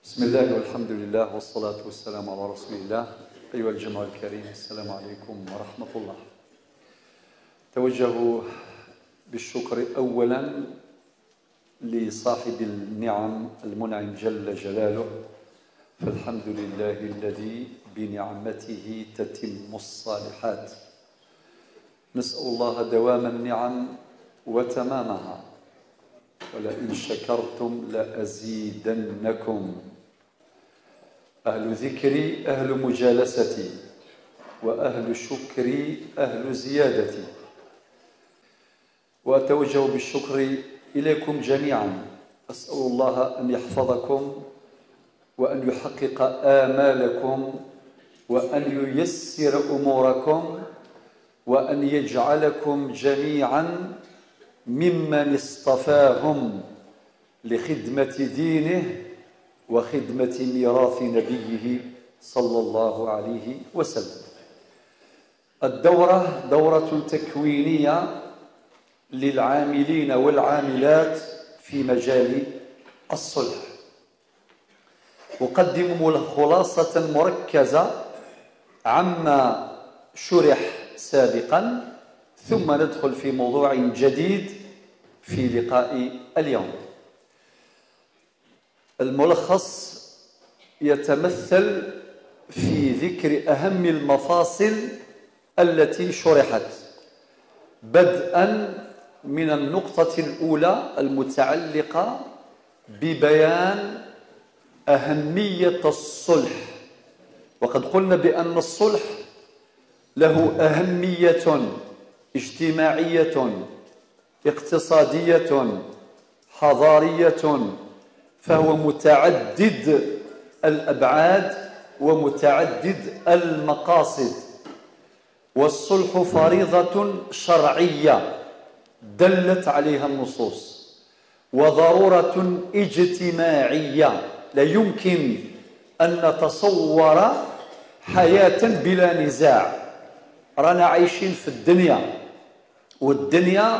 بسم الله والحمد لله والصلاة والسلام على رسول الله. أيها الجمع الكريم، السلام عليكم ورحمة الله. توجه بالشكر أولا لصاحب النعم المنعم جل جلاله، فالحمد لله الذي بنعمته تتم الصالحات. نسأل الله دوام النعم وتمامها، ولئن شكرتم لأزيدنكم. أهل ذكري أهل مجالستي، وأهل شكري أهل زيادتي. وأتوجه بالشكر إليكم جميعا، أسأل الله أن يحفظكم وأن يحقق آمالكم وأن ييسر أموركم وأن يجعلكم جميعا ممن اصطفاهم لخدمة دينه وخدمة ميراث نبيه صلى الله عليه وسلم. الدورة دورة تكوينية للعاملين والعاملات في مجال الصلح. أقدم خلاصة مركزة عما شرح سابقا، ثم ندخل في موضوع جديد في لقاء اليوم. الملخص يتمثل في ذكر أهم المفاصل التي شرحت، بدءا من النقطة الأولى المتعلقة ببيان أهمية الصلح. وقد قلنا بأن الصلح له أهمية اجتماعية، اقتصادية، حضارية، فهو متعدد الأبعاد ومتعدد المقاصد. والصلح فريضة شرعية دلت عليها النصوص، وضرورة اجتماعية، لا يمكن أن نتصور حياة بلا نزاع. رانا عايشين في الدنيا، والدنيا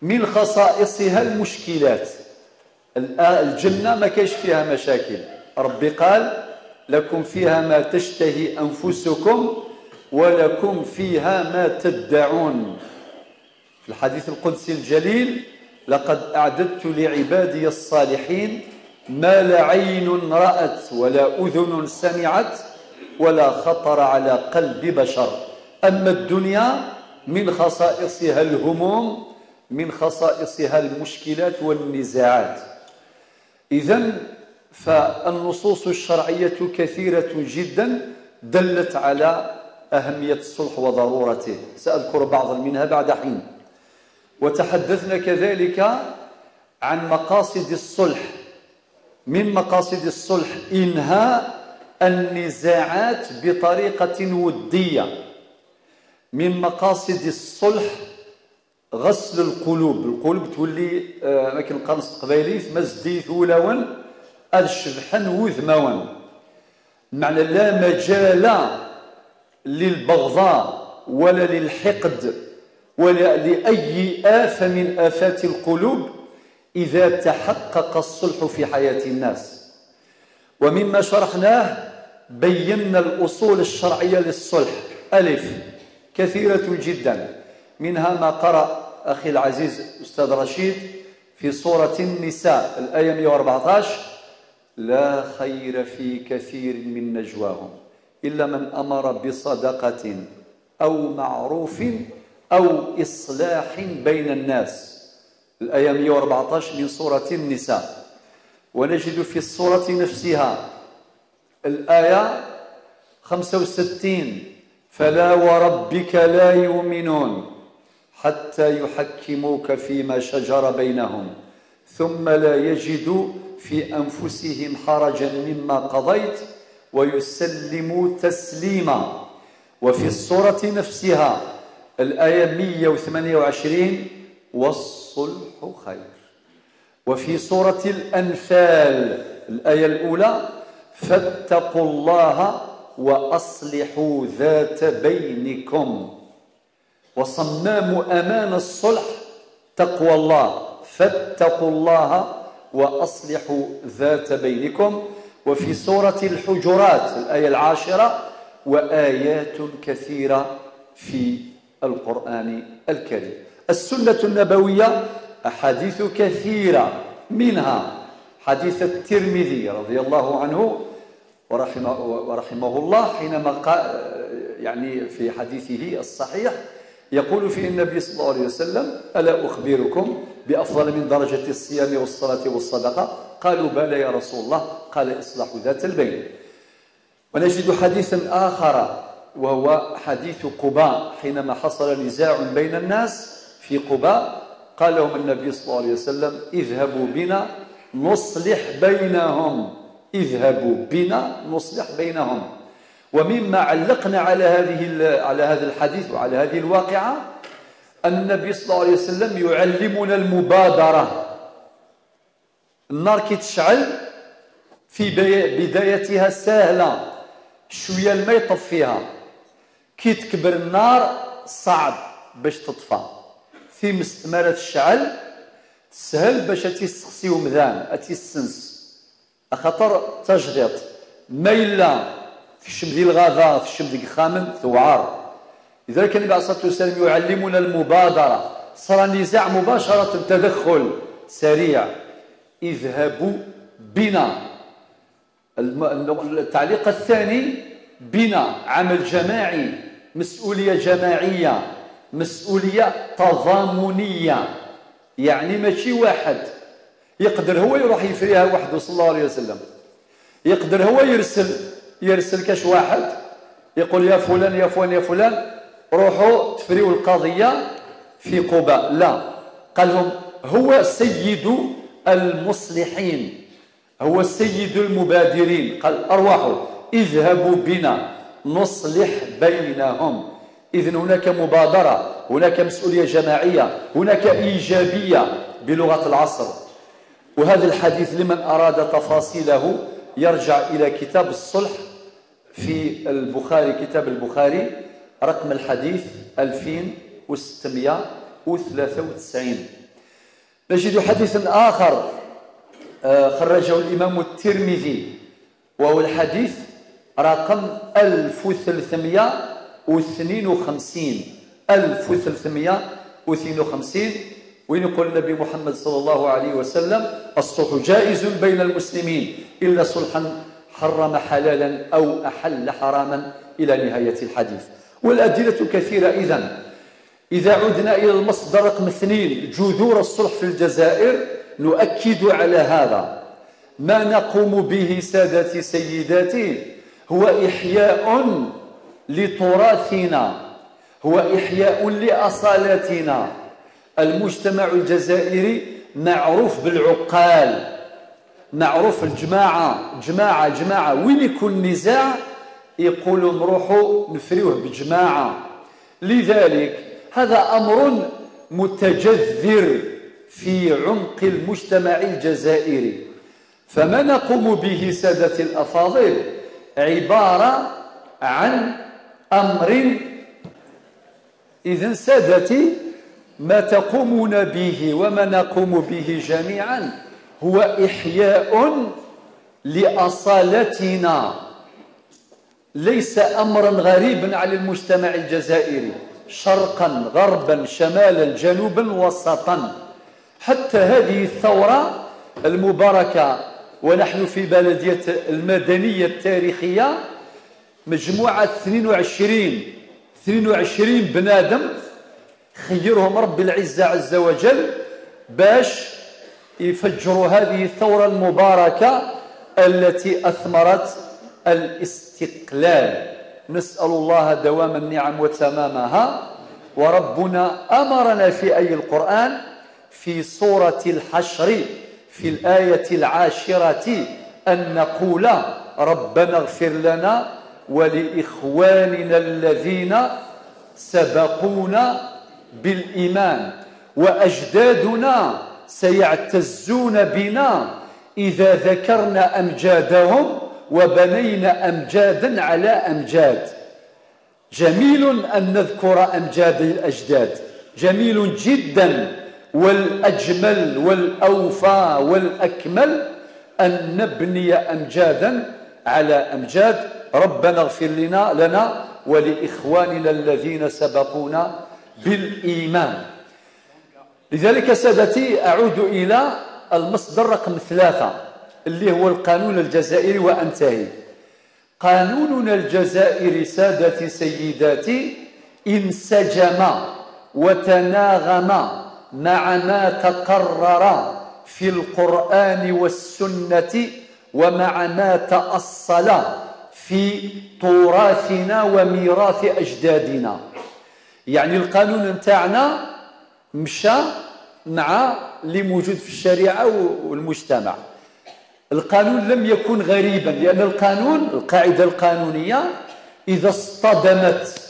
من خصائصها المشكلات. الجنة ما كاينش فيها مشاكل، ربي قال لكم فيها ما تشتهي أنفسكم ولكم فيها ما تدعون. في الحديث القدسي الجليل: لقد أعددت لعبادي الصالحين ما لا عين رأت ولا أذن سمعت ولا خطر على قلب بشر. أما الدنيا من خصائصها الهموم، من خصائصها المشكلات والنزاعات. إذن فالنصوص الشرعية كثيرة جدا دلت على أهمية الصلح وضرورته، سأذكر بعضا منها بعد حين. وتحدثنا كذلك عن مقاصد الصلح. من مقاصد الصلح إنهاء النزاعات بطريقة ودية. من مقاصد الصلح غسل القلوب. القلوب تولي ما كنقانص قبايلي مزديث ولاون الشبحن وذماون، معنى لا مجال للبغضاء ولا للحقد ولا لأي آفة من آفات القلوب إذا تحقق الصلح في حياة الناس. ومما شرحناه بينا الأصول الشرعية للصلح ألف كثيرة جدا، منها ما قرأ أخي العزيز أستاذ رشيد في سورة النساء الآية 114: لا خير في كثير من نجواهم إلا من أمر بصدقة أو معروف أو إصلاح بين الناس. الآية 114 من سورة النساء. ونجد في السورة نفسها الآية 65: فلا وربك لا يؤمنون حتى يحكموك فيما شجر بينهم ثم لا يجدوا في أنفسهم حرجا مما قضيت ويسلموا تسليما. وفي السورة نفسها الآية 128: والصلح خير. وفي سورة الأنفال الآية الأولى: فاتقوا الله وأصلحوا ذات بينكم. وصمام أمان الصلح تقوى الله، فاتقوا الله وأصلحوا ذات بينكم. وفي سورة الحجرات الآية 10، وآيات كثيرة في القرآن الكريم. السنة النبوية أحاديث كثيرة، منها حديث الترمذي رضي الله عنه ورحمه الله، حينما قال يعني في حديثه الصحيح يقول فيه النبي صلى الله عليه وسلم: ألا أخبركم بأفضل من درجة الصيام والصلاة والصدقة؟ قالوا: بلى يا رسول الله. قال: إصلاح ذات البين. ونجد حديثا آخر وهو حديث قباء، حينما حصل نزاع بين الناس في قباء قال لهم النبي صلى الله عليه وسلم: اذهبوا بنا نصلح بينهم، اذهبوا بنا نصلح بينهم. ومما علقنا على هذا الحديث وعلى هذه الواقعة أن النبي صلى الله عليه وسلم يعلمنا المبادرة. النار كي تشعل في بدايتها سهلة، شوية الماء يطفيها، كي تكبر النار صعب باش تطفى. في مستمرة الشعل سهل باش تيسقسيو مذان اتيسنس، خاطر تجريط ما إلا تشم ديال الغابة تشم ديك خامن ثوعار. لذلك النبي عليه الصلاة والسلام يعلمنا المبادرة. صار نزاع مباشرة، تدخل سريع، اذهبوا بنا. التعليق الثاني: بنا، عمل جماعي، مسؤولية جماعية، مسؤولية تضامنية. يعني ماشي واحد يقدر هو يروح يفريها وحده صلى الله عليه وسلم، يقدر هو يرسل كاش واحد يقول يا فلان يا فلان يا فلان روحوا تفريوا القضية في قباء. لا، قال لهم هو سيد المصلحين، هو سيد المبادرين، قال أرواحوا اذهبوا بنا نصلح بينهم. إذن هناك مبادرة، هناك مسؤولية جماعية، هناك إيجابية بلغة العصر. وهذا الحديث لمن أراد تفاصيله يرجع إلى كتاب الصلح في البخاري، كتاب البخاري رقم الحديث 2693. نجد حديثا آخر خرجه الإمام الترمذي، وهو الحديث رقم 1352، 1352، وين يقول النبي محمد صلى الله عليه وسلم: الصلح جائز بين المسلمين إلا صلحا حرم حلالا أو أحل حراما، إلى نهاية الحديث. والأدلة كثيرة. إذن إذا عدنا إلى المصدر رقم 2، جذور الصلح في الجزائر، نؤكد على هذا. ما نقوم به سادتي سيداتي هو إحياء لتراثنا، هو إحياء لأصالتنا. المجتمع الجزائري معروف بالعقال، معروف الجماعة، جماعة جماعة، وين يكون نزاع يقولوا نروحوا نفريوه بجماعة. لذلك هذا أمر متجذر في عمق المجتمع الجزائري. فما نقوم به سادتي الأفاضل عبارة عن أمر. إذن سادتي، ما تقومون به وما نقوم به جميعا هو إحياء لأصالتنا، ليس أمرا غريبا على المجتمع الجزائري، شرقا غربا شمالا جنوبا وسطا. حتى هذه الثورة المباركة ونحن في بلدية المدنية التاريخية، مجموعة 22 بنادم خيرهم رب العزة عز وجل باش يفجروا هذه الثورة المباركة التي أثمرت الاستقلال. نسأل الله دوام النعم وتمامها. وربنا أمرنا في أي القرآن في سورة الحشر في الآية 10 أن نقول: ربنا اغفر لنا ولإخواننا الذين سبقونا بالإيمان وأجدادنا سيعتزون بنا إذا ذكرنا أمجادهم وبنينا أمجادا على أمجاد. جميل أن نذكر أمجاد الأجداد، جميل جدا، والأجمل والأوفى والأكمل أن نبني أمجادا على أمجاد. ربنا اغفر لنا ولإخواننا الذين سبقونا بالإيمان. لذلك سادتي أعود إلى المصدر رقم 3 اللي هو القانون الجزائري وأنتهي. قانوننا الجزائري سادتي سيداتي انسجم وتناغم مع ما تقرر في القرآن والسنة ومع ما تأصل في تراثنا وميراث أجدادنا. يعني القانون نتاعنا مشى مع اللي موجود في الشريعة والمجتمع. القانون لم يكن غريبا، لأن القانون، القاعدة القانونية إذا اصطدمت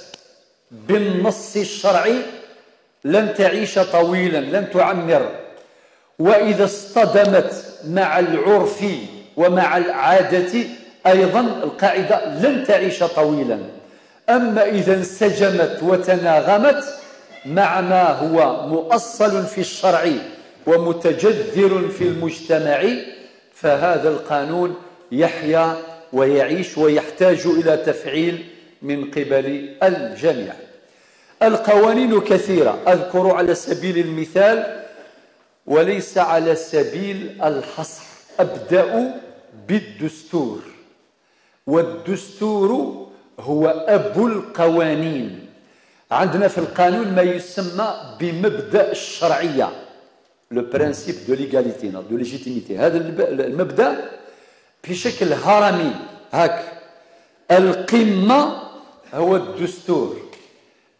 بالنص الشرعي لن تعيش طويلا، لن تعمر، وإذا اصطدمت مع العرف ومع العادة أيضا القاعدة لن تعيش طويلا. أما إذا انسجمت وتناغمت مع ما هو مؤصل في الشرع ومتجذر في المجتمع فهذا القانون يحيا ويعيش ويحتاج إلى تفعيل من قبل الجميع. القوانين كثيرة، أذكر على سبيل المثال وليس على سبيل الحصر. أبدأ بالدستور، والدستور هو أبو القوانين. عندنا في القانون ما يسمى بمبدأ الشرعية، le principe de légalité, de légitimité. هذا المبدأ بشكل هرمي هاك. القمة هو الدستور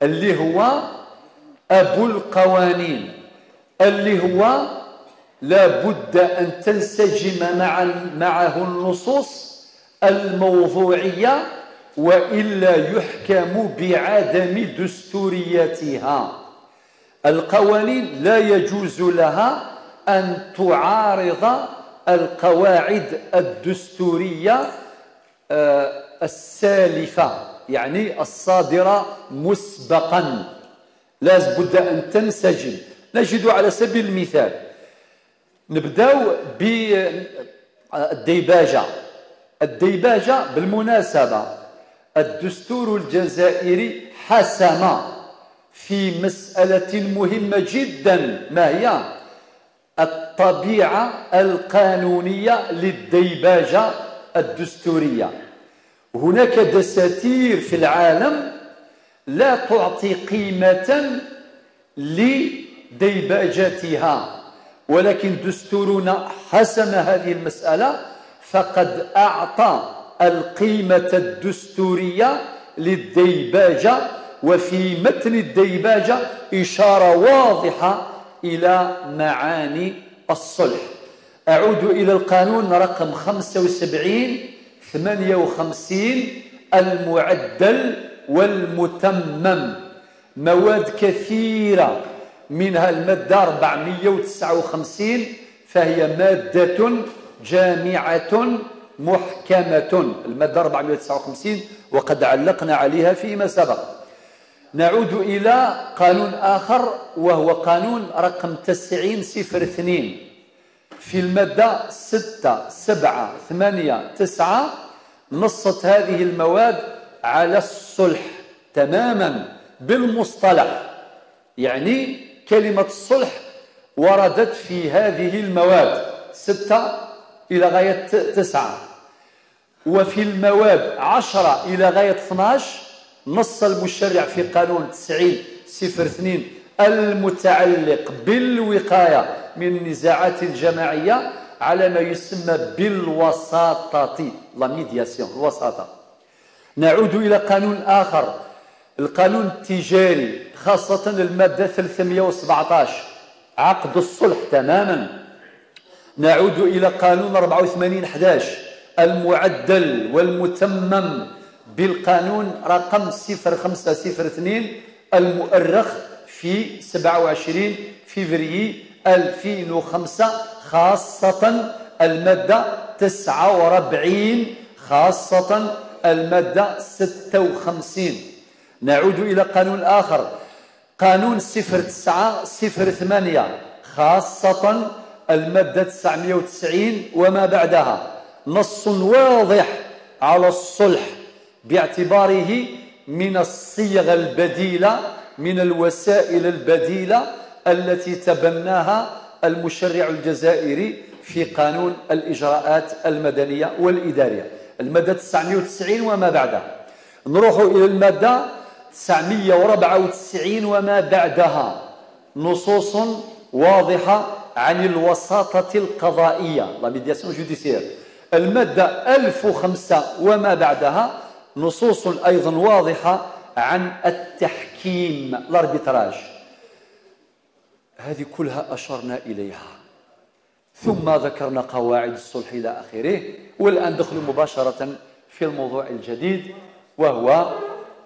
اللي هو أبو القوانين، اللي هو لا بد أن تنسجم معه النصوص الموضوعية وإلا يحكم بعدم دستوريتها. القوانين لا يجوز لها أن تعارض القواعد الدستورية السالفة، يعني الصادرة مسبقا، لا بد أن تنسجم. نجد على سبيل المثال، نبداو بالديباجة. الديباجة بالمناسبة الدستور الجزائري حسم في مسألة مهمة جدا، ما هي؟ الطبيعة القانونية للديباجة الدستورية. هناك دساتير في العالم لا تعطي قيمة لديباجتها، ولكن دستورنا حسم هذه المسألة، فقد أعطى القيمة الدستورية للديباجة، وفي متن الديباجة إشارة واضحة إلى معاني الصلح. أعود إلى القانون رقم 75/58 المعدل والمتمم، مواد كثيرة منها المادة 459 فهي مادة جامعة محكمة، المادة 459 وقد علقنا عليها فيما سبق. نعود إلى قانون آخر وهو قانون رقم 90/02 في المادة 6 7 8 9 نصت هذه المواد على الصلح تماما بالمصطلح، يعني كلمة الصلح وردت في هذه المواد 6 إلى غاية 9، وفي المواد 10 إلى غاية 12 نص المشرع في قانون 90/02 المتعلق بالوقاية من النزاعات الجماعية على ما يسمى بالوساطة، la médiation، الوساطة. نعود إلى قانون آخر، القانون التجاري، خاصة المادة 317 عقد الصلح تماما. نعود إلى قانون 84/11 المعدل والمتمم بالقانون رقم 05/02 المؤرخ في 27 فبراير 2005، خاصة المادة 49، خاصة المادة 56. نعود إلى قانون آخر، قانون 09/08 خاصة المادة 990 وما بعدها، نص واضح على الصلح باعتباره من الصيغ البديلة، من الوسائل البديلة التي تبناها المشرع الجزائري في قانون الإجراءات المدنية والإدارية، المادة 990 وما بعدها. نروح إلى المادة 994 وما بعدها، نصوص واضحة عن الوساطة القضائية، la médiation judiciaire. المادة 1005 وما بعدها، نصوص أيضا واضحة عن التحكيم، l'arbitrage. هذه كلها أشرنا إليها، ثم ذكرنا قواعد الصلح إلى آخره. والآن دخل مباشرة في الموضوع الجديد، وهو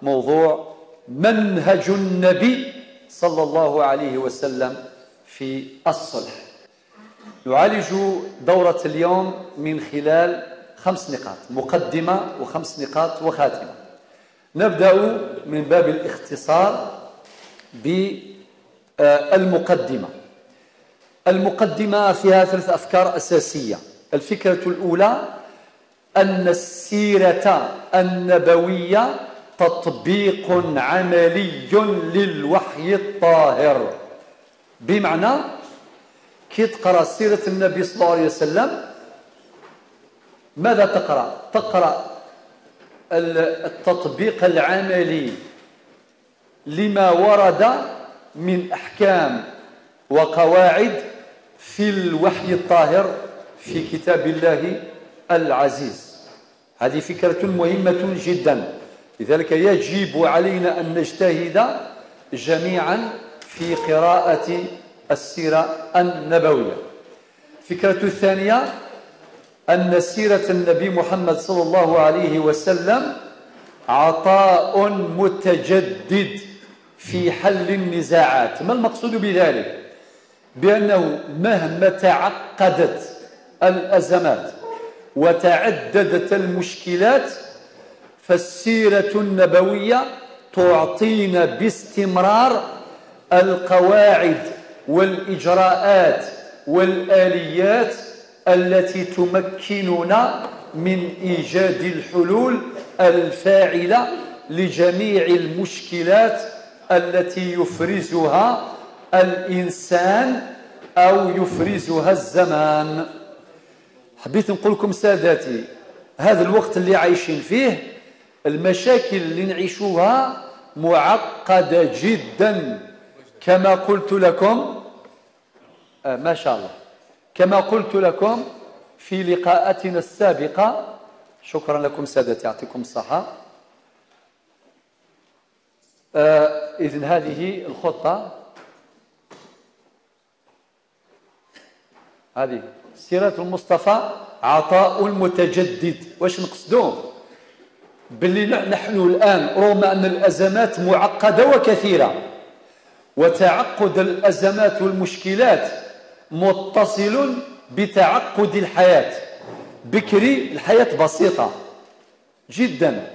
موضوع منهج النبي صلى الله عليه وسلم في الصلح. نعالج دورة اليوم من خلال 5 نقاط، مقدمة و5 نقاط وخاتمة. نبدأ من باب الاختصار بالمقدمة. المقدمة فيها 3 أفكار أساسية. الفكرة الأولى أن السيرة النبوية تطبيق عملي للوحي الطاهر، بمعنى كي تقرأ سيرة النبي صلى الله عليه وسلم ماذا تقرأ؟ تقرأ التطبيق العملي لما ورد من أحكام وقواعد في الوحي الطاهر في كتاب الله العزيز. هذه فكرة مهمة جدا، لذلك يجب علينا أن نجتهد جميعا في قراءة السيرة النبوية. الفكرة الثانية أن سيرة النبي محمد صلى الله عليه وسلم عطاء متجدد في حل النزاعات. ما المقصود بذلك؟ بأنه مهما تعقدت الأزمات وتعددت المشكلات فالسيرة النبوية تعطينا باستمرار القواعد والإجراءات والآليات التي تمكننا من إيجاد الحلول الفاعلة لجميع المشكلات التي يفرزها الإنسان أو يفرزها الزمان. حبيت نقول لكم ساداتي، هذا الوقت اللي عايشين فيه المشاكل اللي نعيشوها معقدة جدا، كما قلت لكم ما شاء الله، كما قلت لكم في لقاءاتنا السابقة. شكرا لكم سادتي، يعطيكم الصحة. إذن هذه الخطة، هذه سيرة المصطفى عطاء متجدد. واش نقصدو؟ باللي نحن الآن رغم أن الأزمات معقدة وكثيرة، وتعقد الأزمات والمشكلات متصل بتعقد الحياة. بكري الحياة بسيطة جدا،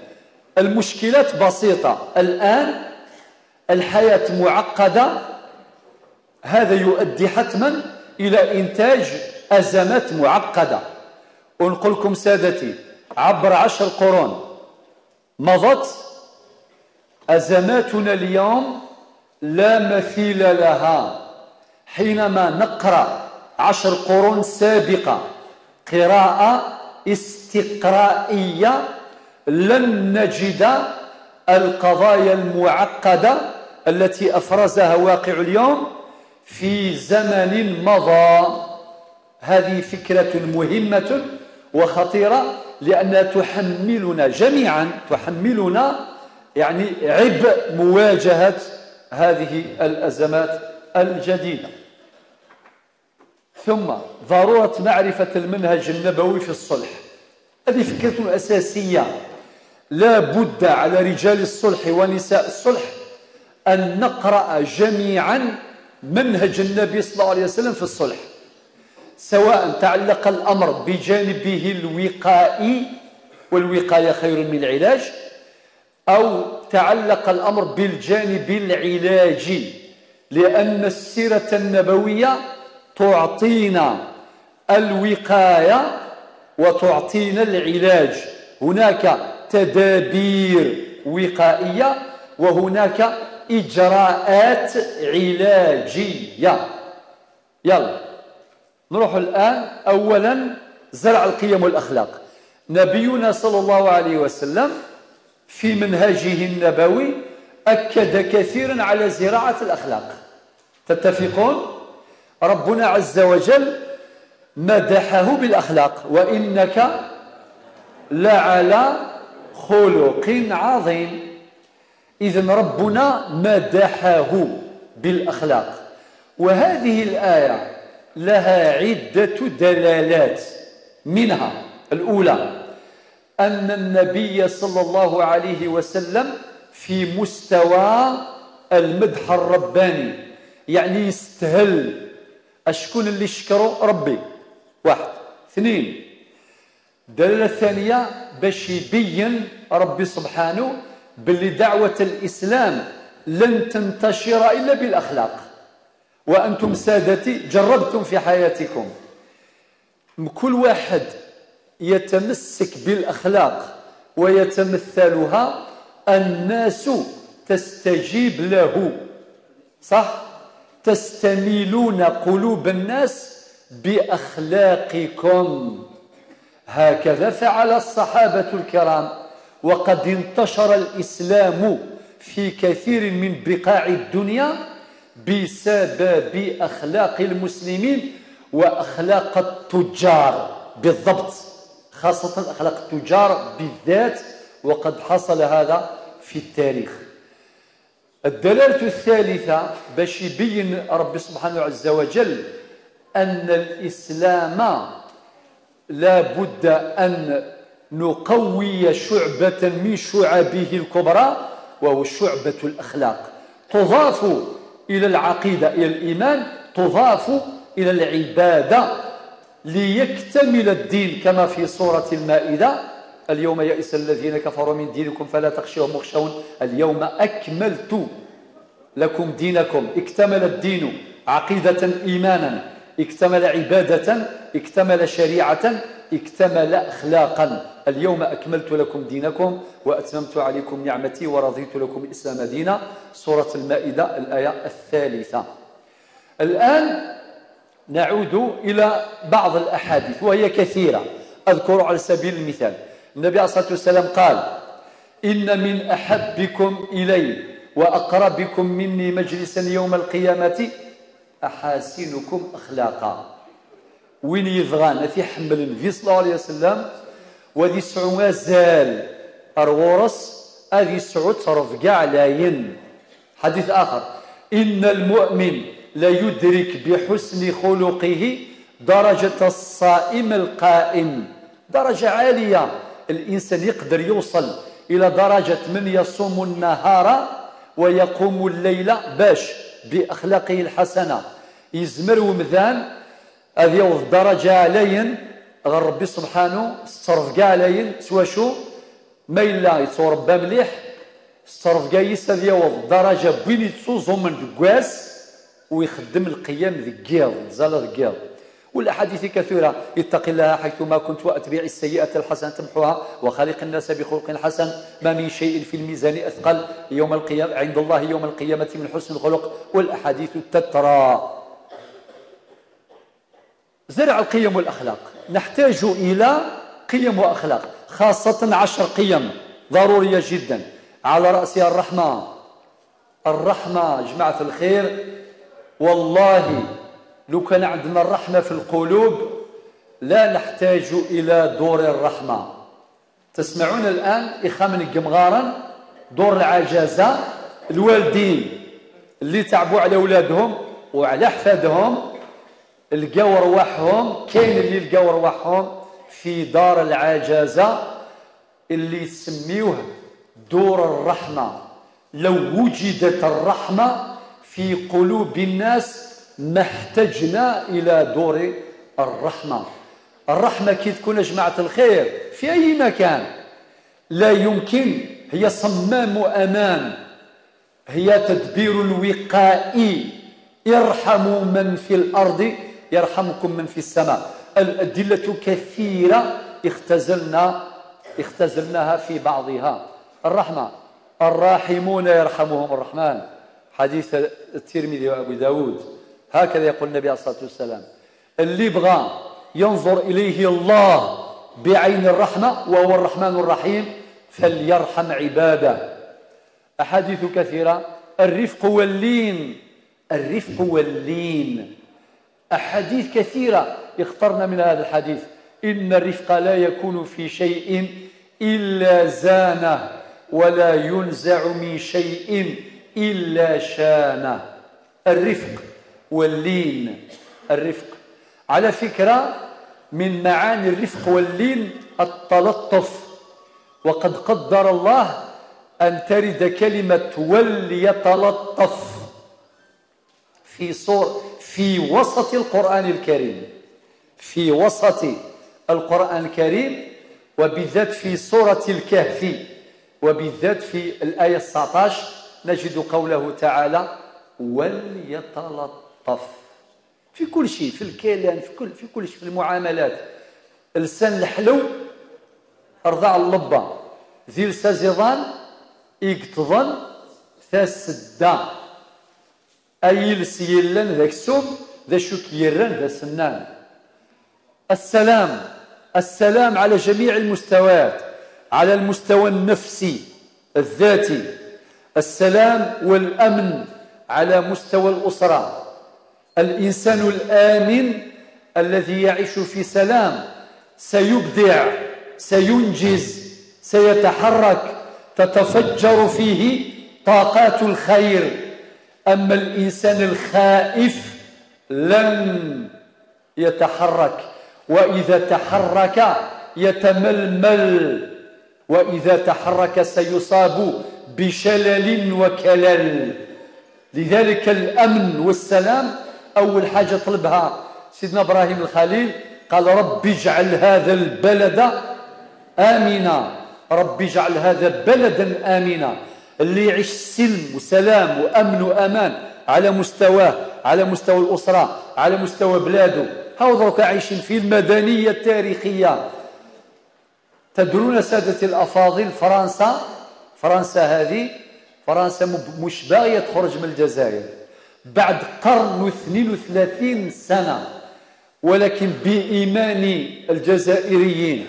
المشكلات بسيطة، الآن الحياة معقدة، هذا يؤدي حتما إلى إنتاج أزمات معقدة. ونقول لكم سادتي، عبر 10 قرون مضت أزماتنا اليوم لا مثيل لها. حينما نقرأ 10 قرون سابقة قراءة استقرائية لن نجد القضايا المعقدة التي أفرزها واقع اليوم في زمن مضى. هذه فكرة مهمة وخطيرة، لأنها تحملنا جميعا، تحملنا يعني عبء مواجهة هذه الأزمات الجديدة. ثم ضرورة معرفة المنهج النبوي في الصلح، هذه فكرة أساسية، لا بد على رجال الصلح ونساء الصلح أن نقرأ جميعا منهج النبي صلى الله عليه وسلم في الصلح، سواء تعلق الأمر بجانبه الوقائي، والوقاية خير من العلاج، أو تعلق الأمر بالجانب العلاجي، لأن السيرة النبوية تعطينا الوقاية وتعطينا العلاج. هناك تدابير وقائية وهناك إجراءات علاجية. يلا نروح الآن. أولا زرع القيم والأخلاق. نبينا صلى الله عليه وسلم في منهجه النبوي أكد كثيرا على زراعة الأخلاق. تتفقون؟ ربنا عز وجل مدحه بالأخلاق: وإنك لعلى خلق عظيم. إذن ربنا مدحه بالأخلاق. وهذه الآية لها عدة دلالات، منها الأولى أن النبي صلى الله عليه وسلم في مستوى المدح الرباني، يعني يستهل. أشكون اللي شكروا؟ ربي. واحد. اثنين، الدلالة الثانية باش يبين ربي سبحانه باللي دعوة الإسلام لن تنتشر إلا بالأخلاق. وأنتم سادتي جربتم في حياتكم، كل واحد يتمسك بالأخلاق ويتمثلها الناس تستجيب له، صح؟ تستميلون قلوب الناس بأخلاقكم. هكذا فعل الصحابة الكرام، وقد انتشر الإسلام في كثير من بقاع الدنيا بسبب أخلاق المسلمين وأخلاق التجار بالضبط، خاصة أخلاق التجار بالذات، وقد حصل هذا في التاريخ. الدلالة الثالثة باش يبين ربي سبحانه عز وجل أن الإسلام لا بد أن نقوي شعبة من شعبه الكبرى، وهو شعبة الأخلاق. تضاف إلى العقيدة، إلى الإيمان، تضاف إلى العبادة ليكتمل الدين، كما في سورة المائدة: اليوم يئس الذين كفروا من دينكم فلا تخشوهم واخشون اليوم أكملت لكم دينكم. اكتمل الدين عقيدة إيمانا، اكتمل عبادة، اكتمل شريعة، اكتمل أخلاقا. اليوم أكملت لكم دينكم وأتممت عليكم نعمتي ورضيت لكم الإسلام دينا. سورة المائدة الآية الثالثة. الآن نعود إلى بعض الأحاديث وهي كثيرة، أذكر على سبيل المثال. النبي عليه الصلاة والسلام قال: إن من أحبكم إلي وأقربكم مني مجلسا يوم القيامة أحاسنكم أخلاقا. وين يبغان في حمل النبي صلى الله عليه وسلم وذي سعو مازال أرغورس أذي سعو ترف كاع لاين. حديث آخر: إن المؤمن لا يدرك بحسن خلقه درجة الصائم القائم. درجة عالية، الإنسان يقدر يوصل إلى درجة من يصوم النهار ويقوم الليل باش بأخلاقه الحسنة. يزمر ومذان هذه يوض درجة علين غير ربي سبحانه استرف كاع علين سوا شو ما إلا يتربى مليح استرف كاع يس يوض درجة بين يتسوزو من دكواس ويخدم القيام ذكيض زال ذكيض. والأحاديث كثيرة: اتق الله حيثما كنت وأتبع السيئة الحسنة تمحوها وخالق الناس بخلق حسن، ما من شيء في الميزان أثقل يوم القيامة عند الله يوم القيامة من حسن الخلق. والأحاديث تترى. زرع القيم والأخلاق، نحتاج إلى قيم وأخلاق، خاصة 10 قيم ضرورية جدا، على رأسها الرحمة. الرحمة جماعة الخير، والله لو كان عندنا الرحمة في القلوب لا نحتاج إلى دور الرحمة. تسمعون الآن إخامن القمغارا دور العجزة، الوالدين اللي تعبوا على أولادهم وعلى أحفادهم لقاو رواحهم، كاين اللي لقاو رواحهم في دار العجزة اللي يسميوه دور الرحمة. لو وجدت الرحمة في قلوب الناس ما احتجنا إلى دور الرحمة. الرحمة كي تكون جماعة الخير في أي مكان لا يمكن، هي صمام أمان، هي تدبير الوقائي. ارحموا من في الأرض يرحمكم من في السماء. الأدلة كثيرة اختزلناها في بعضها. الرحمة، الراحمون يرحمهم الرحمن، حديث الترمذي وأبو داود، هكذا يقول النبي عليه الصلاة والسلام. اللي بغى ينظر إليه الله بعين الرحمة وهو الرحمن الرحيم فليرحم عباده. أحاديث كثيرة. الرفق واللين، الرفق واللين، أحاديث كثيرة اخترنا من هذا الحديث. إن الرفق لا يكون في شيء إلا زانه، ولا ينزع من شيء إلا شانه. الرفق واللين، الرفق على فكرة من معاني الرفق واللين التلطف، وقد قدر الله أن ترد كلمة وليتلطف في وسط القرآن الكريم، في وسط القرآن الكريم، وبالذات في سورة الكهف، وبالذات في الآية 19 نجد قوله تعالى وليتلطف. في كل شيء، في الكلام، في كل شيء، في المعاملات. لسان الحلو رضع اللبة، ذي لسازيضان يقتضن ثاسدا، أي لسيلن ذاك السم ذا شوك يرن ذا سنان. السلام، السلام على جميع المستويات، على المستوى النفسي الذاتي، السلام والأمن على مستوى الأسرة. الإنسان الآمن الذي يعيش في سلام سيبدع، سينجز، سيتحرك، تتفجر فيه طاقات الخير. أما الإنسان الخائف لن يتحرك، وإذا تحرك يتململ، وإذا تحرك سيصاب بشلل وكلل. لذلك الأمن والسلام أول حاجة طلبها سيدنا إبراهيم الخليل، قال رب اجعل هذا البلد آمنا، رب اجعل هذا بلدا آمنا. اللي يعيش سلم وسلام وأمن وأمان على مستواه، على مستوى الأسرة، على مستوى بلاده. هاو درك عايشين في المدنية التاريخية. تدرون سادتي الأفاضل، فرنسا، فرنسا هذه فرنسا مش باغية تخرج من الجزائر بعد قرن و32 سنة، ولكن بإيمان الجزائريين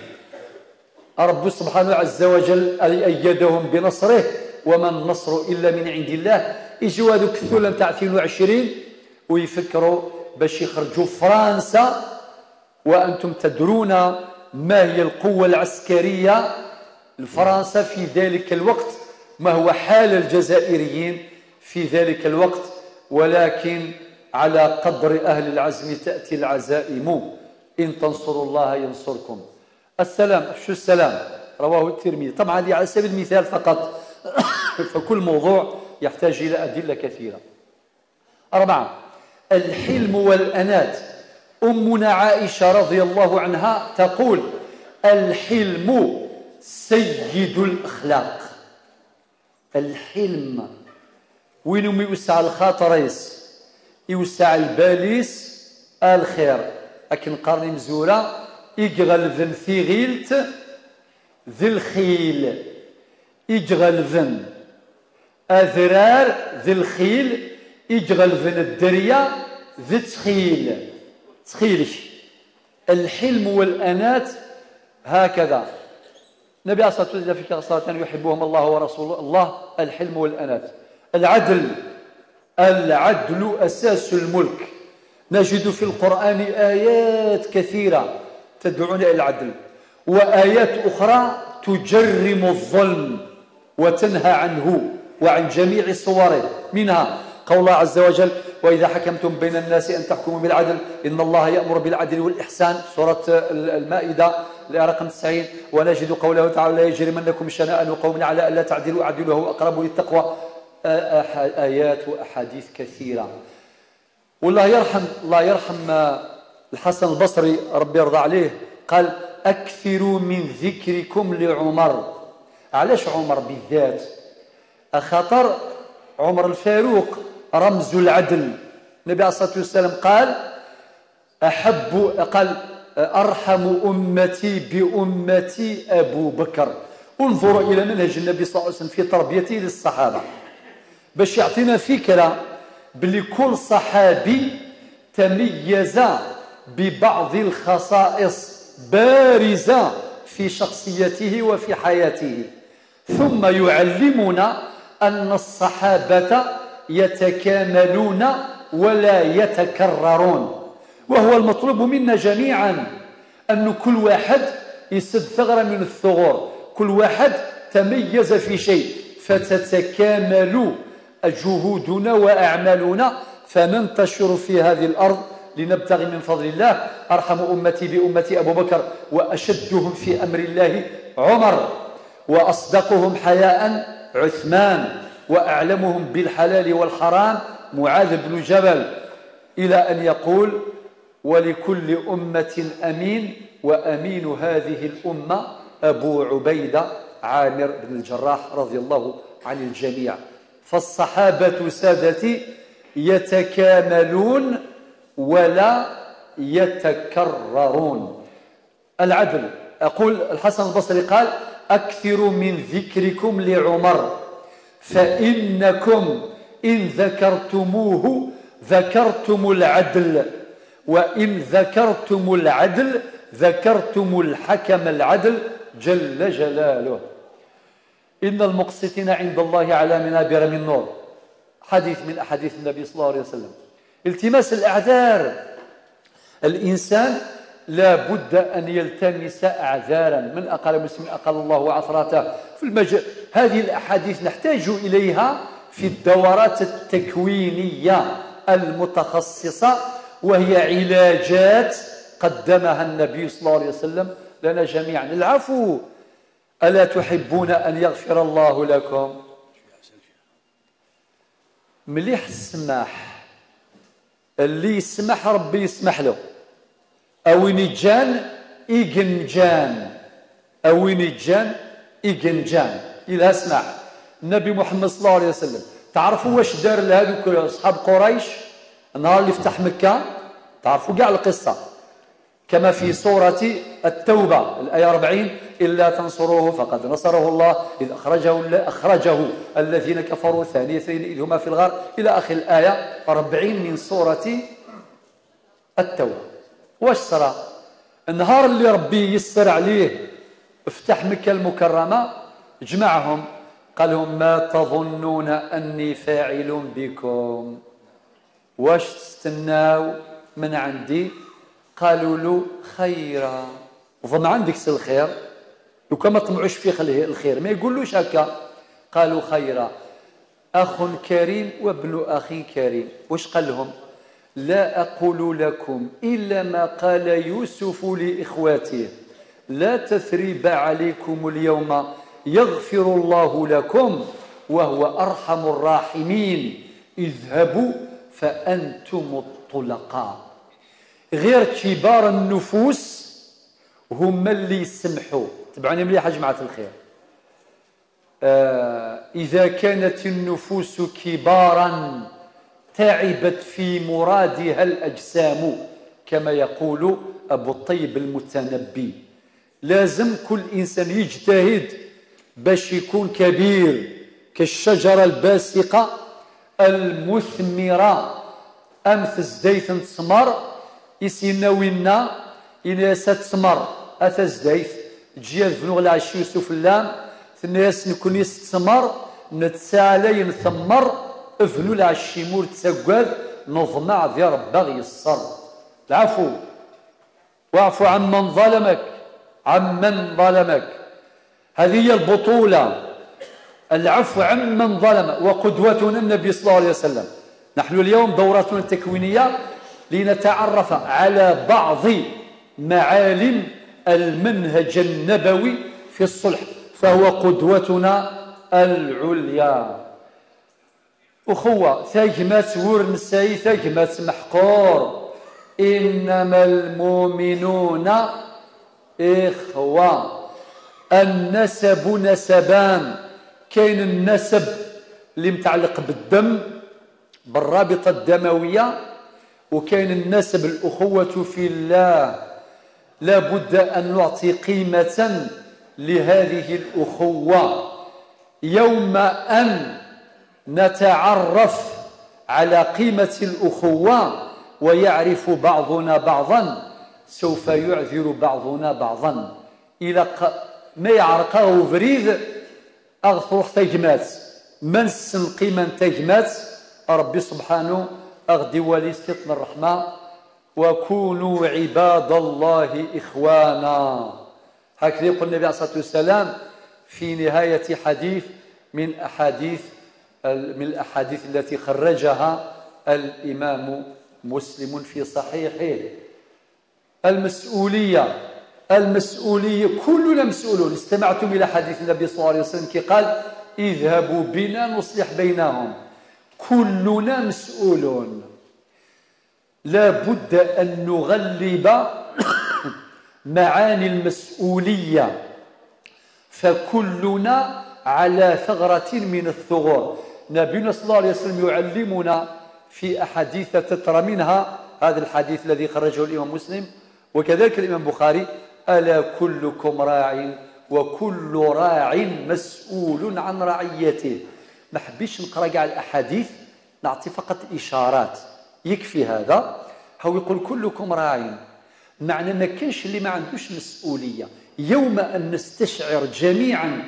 رب سبحانه عز وجل أيدهم بنصره، وما النصر إلا من عند الله. يجوا هذوك الثلة نتاع 22 ويفكروا باش يخرجوا فرنسا، وأنتم تدرون ما هي القوة العسكرية لفرنسا في ذلك الوقت، ما هو حال الجزائريين في ذلك الوقت. ولكن على قدر أهل العزم تأتي العزائم، إن تنصروا الله ينصركم. السلام، شو السلام؟ رواه الترمذي. طبعا هذه على سبيل المثال فقط، فكل موضوع يحتاج إلى أدلة كثيرة. 4، الحلم والأنات. أمنا عائشة رضي الله عنها تقول الحلم سيد الأخلاق. الحلم وين يوسع الخاطريس يوسع الباليس الخير. لكن قرني مزورة يقغلذن ثيغيلت ذي الخيل، يقغلذن أذرار ذي الخيل، يقغلذن الدريا ذي تخيل تخيلش. الحلم والأنات هكذا. النبي عليه الصلاة والسلام في خصلتان يحبهم الله ورسوله الله، الحلم والأنات. العدل، العدل أساس الملك. نجد في القرآن آيات كثيرة تدعونا إلى العدل، وآيات أخرى تجرم الظلم وتنهى عنه وعن جميع صوره. منها قول الله عز وجل وإذا حكمتم بين الناس أن تحكموا بالعدل إن الله يأمر بالعدل والإحسان، سورة المائدة رقم 90. ونجد قوله تعالى لا يجرمنكم شنآن قوم على ألا تعدلوا اعدلوا هو أقرب للتقوى. آيات وأحاديث كثيرة. والله يرحم، الله يرحم الحسن البصري ربي يرضى عليه، قال أكثروا من ذكركم لعمر. علاش عمر بالذات؟ خطر عمر الفاروق رمز العدل. النبي عليه الصلاة والسلام قال أحب، قال أرحم أمتي بأمتي أبو بكر. انظروا إلى منهج النبي صلى الله عليه وسلم في تربيته للصحابة، باش يعطينا فكرة بلي كل صحابي تميز ببعض الخصائص بارزة في شخصيته وفي حياته. ثم يعلمنا أن الصحابة يتكاملون ولا يتكررون، وهو المطلوب منا جميعا، أن كل واحد يسد ثغرة من الثغور، كل واحد تميز في شيء، فتتكامل جهودنا وأعمالنا، فننتشر في هذه الأرض لنبتغي من فضل الله. أرحم أمتي بأمتي أبو بكر، وأشدهم في أمر الله عمر، وأصدقهم حياء عثمان، وأعلمهم بالحلال والحرام معاذ بن جبل، إلى أن يقول ولكل أمة أمين، وأمين هذه الأمة أبو عبيدة عامر بن الجراح رضي الله عن الجميع. فالصحابة سادتي يتكاملون ولا يتكررون. العدل، أقول الحسن البصري قال أكثروا من ذكركم لعمر، فإنكم إن ذكرتموه ذكرتم العدل، وإن ذكرتم العدل ذكرتم الحكم العدل جل جلاله. إن المقسطين عند الله على منابر من نور، حديث من أحاديث النبي صلى الله عليه وسلم. التماس الأعذار، الإنسان لا بد أن يلتمس أعذارا، من أقل مسلم أقل الله عثراته في المجال. هذه الأحاديث نحتاج إليها في الدورات التكوينية المتخصصة، وهي علاجات قدمها النبي صلى الله عليه وسلم لنا جميعا. العفو، ألا تحبون أن يغفر الله لكم؟ مليح السماح، اللي يسمح ربي يسمح له. أوين جان إجنجان، أوين جان إجنجان، إذا سمح. النبي محمد صلى الله عليه وسلم تعرفوا واش دار لهذوك أصحاب قريش النهار اللي فتح مكة؟ تعرفوا كاع القصة كما في سورة التوبة الآية 40: إلا تنصروه فقد نصره الله إذ أخرجه الذين كفروا ثاني اثنين إذ هما في الغار، إلى آخر الآية 40 من سورة التوبة. واش صرا؟ النهار اللي ربي يسر عليه افتح مكة المكرمة، جمعهم قال لهم ما تظنون أني فاعل بكم، واش تستناو من عندي؟ قالوا له خيرا. وفما عندك الخير، لو كان ما طمعوش فيه الخير ما يقولوش هكا. قالوا خيرا، أخ كريم وابن أخ كريم. واش قال لهم؟ لا أقول لكم إلا ما قال يوسف لإخواته، لا تثريب عليكم اليوم يغفر الله لكم وهو أرحم الراحمين، اذهبوا فأنتم الطلقاء. غير كبار النفوس هم اللي يسمحوا. تبعوني مليح يا جماعة الخير. إذا كانت النفوس كبارا تعبت في مرادها الأجسام، كما يقول أبو الطيب المتنبي. لازم كل إنسان يجتهد باش يكون كبير كالشجرة الباسقة المثمرة. أمث الزيت تسمر يسيناوينا إلى ستسمر أثا الزيت جيال فنوغ العشي يوسف اللام ثناس نكون يستمر نتسالي نثمر افنو العشي مور تسقاد نظمع ذي رباغ يسر. العفو، واعفو عمن ظلمك، عمن ظلمك، هذه هي البطولة، العفو عمن ظلم. وقدوتنا النبي صلى الله عليه وسلم. نحن اليوم دورتنا التكوينية لنتعرف على بعض معالم المنهج النبوي في الصلح، فهو قدوتنا العليا. أخوة ثاجمات ورنساي ثاجمات محقور، إنما المؤمنون إخوة. النسب نسبان، كاين النسب اللي متعلق بالدم بالرابطة الدموية، وكاين النسب، الأخوة في الله. لا بد أن نعطي قيمة لهذه الأخوة. يوم أن نتعرف على قيمة الأخوة ويعرف بعضنا بعضا سوف يعذر بعضنا بعضا. إلى ما يعرقه فريد أغثروح تجمات من سن قيمة تجمات ربي سبحانه أغدي ولي ستن الرحمة. وكونوا عباد الله إخوانا، هكذا يقول النبي عليه الصلاة والسلام في نهاية حديث من الأحاديث التي خرجها الإمام مسلم في صحيحه. المسؤولية، المسؤولية، كلنا مسؤولون. استمعتم إلى حديث النبي صلى الله عليه وسلم كي قال اذهبوا بنا نصلح بينهم. كلنا مسؤولون. لا بد أن نغلب معاني المسؤولية، فكلنا على ثغرة من الثغور. نبينا صلى الله عليه وسلم يعلمنا في أحاديث تترى منها هذا الحديث الذي خرجه الإمام مسلم وكذلك الإمام البخاري: ألا كلكم راع وكل راع مسؤول عن رعيته. ما حبيتش نقرأ كاع الأحاديث، نعطي فقط إشارات، يكفي هذا. هو يقول كلكم راع، معنى ما كانش اللي ما عندوش مسؤولية. يوم أن نستشعر جميعا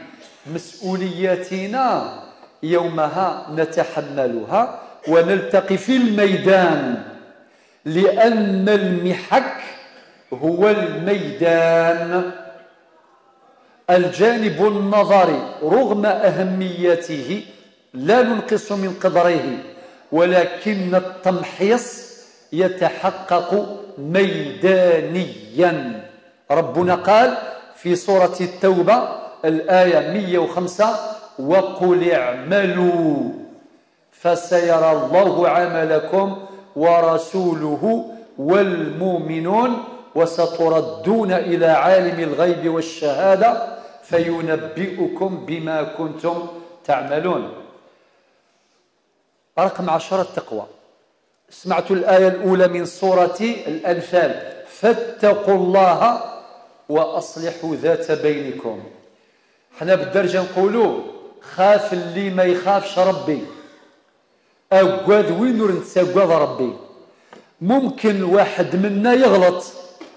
مسؤولياتنا يومها نتحملها ونلتقي في الميدان، لأن المحك هو الميدان. الجانب النظري رغم أهميته لا ننقص من قدره، ولكن التمحيص يتحقق ميدانيا. ربنا قال في سورة التوبة الآية 105: وقل اعملوا فسيرى الله عملكم ورسوله والمؤمنون وستردون إلى عالم الغيب والشهادة فينبئكم بما كنتم تعملون. رقم 10 التقوى. سمعت الآية الأولى من سورة الأنفال: فاتقوا الله وأصلحوا ذات بينكم. حنا بالدرجة نقولوا خاف اللي ما يخافش ربي، أقواد وين نتساقواد ربي. ممكن واحد منا يغلط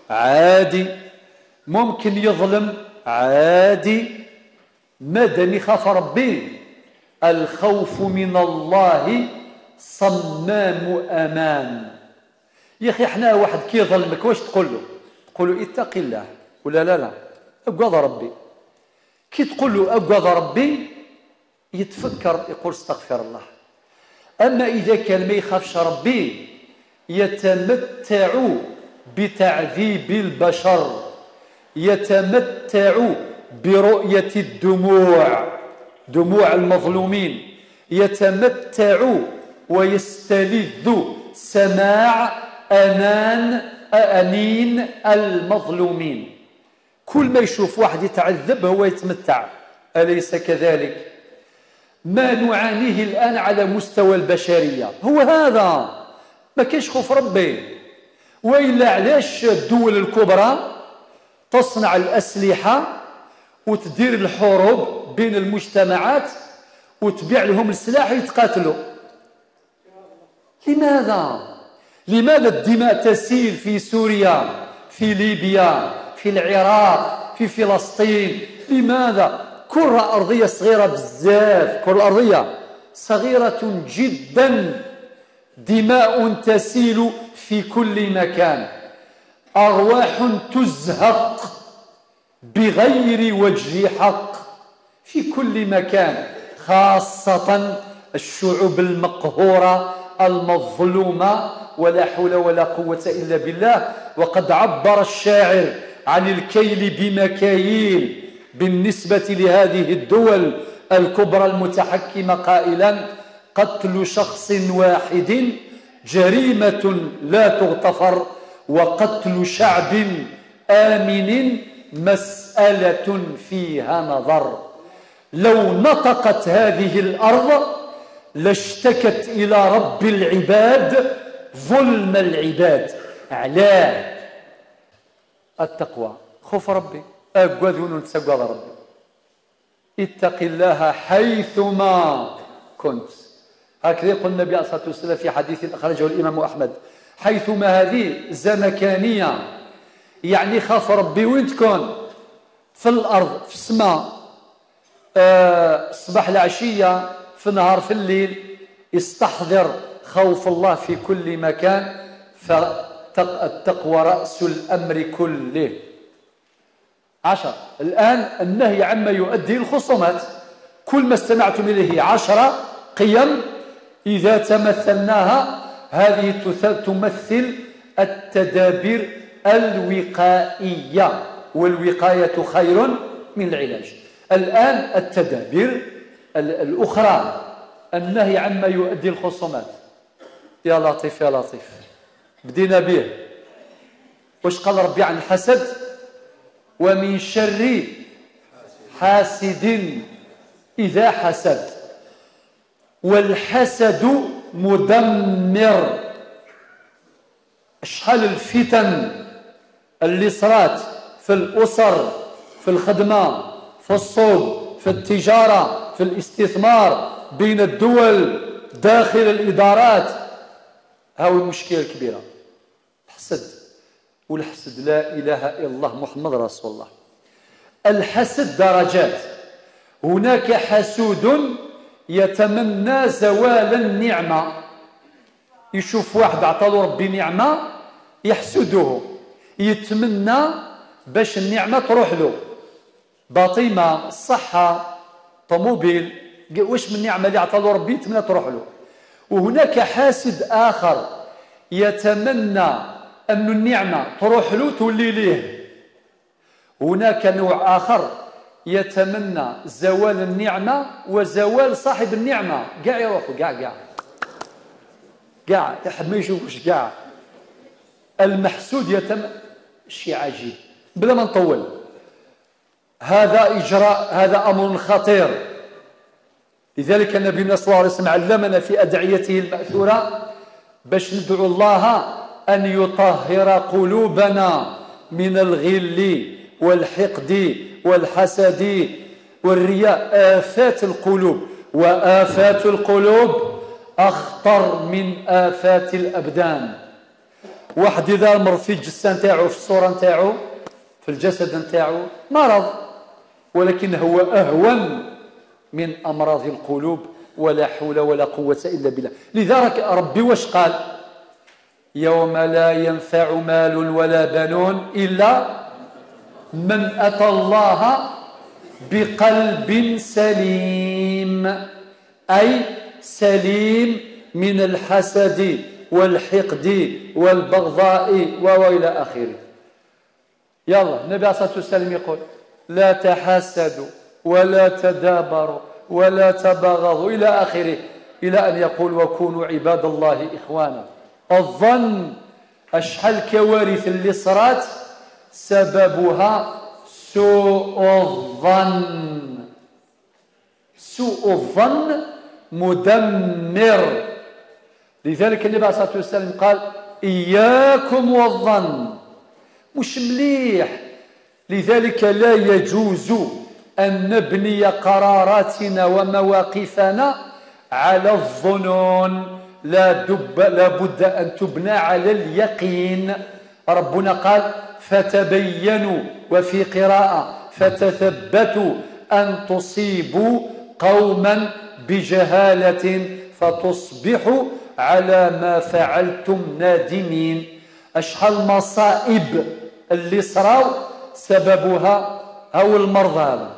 عادي، ممكن يظلم عادي، مادام يخاف ربي. الخوف من الله صمام أمان. يا أخي حنا واحد كي يظلمك واش تقول له؟ تقول له اتق الله ولا لا؟ لا، أقواد ربي. كي تقول له أقواد ربي يتفكر يقول استغفر الله. أما إذا كان ما يخافش ربي يتمتع بتعذيب البشر، يتمتع برؤية الدموع، دموع المظلومين، يتمتع ويستلذ سماع أنين المظلومين. كل ما يشوف واحد يتعذب هو يتمتع، أليس كذلك؟ ما نعانيه الآن على مستوى البشرية هو هذا، ما كاينش خوف ربي. وإلا علاش الدول الكبرى تصنع الأسلحة وتدير الحروب بين المجتمعات وتبيع لهم السلاح يتقاتلوا؟ لماذا؟ لماذا الدماء تسيل في سوريا، في ليبيا، في العراق، في فلسطين؟ لماذا؟ كرة أرضية صغيرة بزاف، كرة أرضية صغيرة جدا، دماء تسيل في كل مكان، أرواح تزهق بغير وجه حق في كل مكان، خاصة الشعوب المقهورة المظلومة، ولا حول ولا قوة إلا بالله. وقد عبر الشاعر عن الكيل بمكاييل بالنسبة لهذه الدول الكبرى المتحكمة قائلا: قتل شخص واحد جريمة لا تغتفر، وقتل شعب آمن مسألة فيها نظر. لو نطقت هذه الأرض لاشتكت إلى رب العباد ظلم العباد. علاه؟ التقوى، خوف ربي، أقوذ ونتسقى ربي. اتق الله حيثما كنت، هكذا يقول النبي عليه الصلاة والسلام في حديث أخرجه الإمام أحمد. حيثما هذه زمكانية، يعني خاف ربي وين تكون، في الأرض، في السماء، الصباح، العشية، في النهار، في الليل. استحضر خوف الله في كل مكان، فالتقوى رأس الأمر كله. 10. الآن النهي عما يؤدي الخصومات. كل ما استمعتم إليه 10 قيم، إذا تمثلناها هذه تمثل التدابير الوقائية، والوقاية خير من العلاج. الآن التدابير الأخرى، النهي عما يؤدي الخصومات. يا لطيف يا لطيف، بدينا به. واش قال ربي عن الحسد؟ ومن شر حاسد إذا حسد. والحسد مدمر. شحال الفتن اللي صرات في الأسر، في الخدمة، في السوق، في التجارة، في الاستثمار، بين الدول، داخل الإدارات. هاو المشكلة الكبيرة، الحسد. والحسد لا إله إلا الله محمد رسول الله. الحسد درجات. هناك حسود يتمنى زوال النعمة، يشوف واحد عطاله ربي نعمة يحسده، يتمنى باش النعمة تروح له، باطمة، الصحة، طوموبيل، واش من نعمة اللي عطاله ربي يتمنى تروح له. وهناك حاسد آخر يتمنى أن النعمة تروح له تولي ليه. هناك نوع آخر يتمنى زوال النعمة وزوال صاحب النعمة، كاع يروحوا، كاع كاع كاع، يحب ما يشوفوش كاع. المحسود يتمنى شيء عجيب. بلا ما نطول، هذا إجراء، هذا أمر خطير. لذلك النبي صلى الله عليه وسلم علمنا في أدعيته المأثورة باش ندعو الله أن يطهر قلوبنا من الغل والحقد والحسد والرياء، آفات القلوب. وآفات القلوب أخطر من آفات الأبدان. واحد إذا مر في الجسد نتاعو، في الصورة نتاعو، في الجسد نتاعو مرض، ولكن هو أهون من أمراض القلوب، ولا حول ولا قوة إلا بالله. لذلك ربي واش قال؟ يوم لا ينفع مال ولا بنون إلا من أتى الله بقلب سليم، أي سليم من الحسد والحقد والبغضاء وإلى آخره. يلا النبي عليه الصلاة والسلام يقول لا تحاسدوا ولا تدابروا ولا تباغضوا إلى آخره، إلى أن يقول وكونوا عباد الله إخوانا. الظن، أشحال الكوارث اللي صرات سببها سوء الظن. سوء الظن مدمر. لذلك النبي عليه الصلاة والسلام قال إياكم والظن، مش مليح. لذلك لا يجوز أن نبني قراراتنا ومواقفنا على الظنون، لا بد أن تبنى على اليقين. ربنا قال فتبينوا، وفي قراءة فتثبتوا أن تصيبوا قوما بجهالة فتصبحوا على ما فعلتم نادمين. أشحال المصائب اللي صراو سببها هو المرض هذا،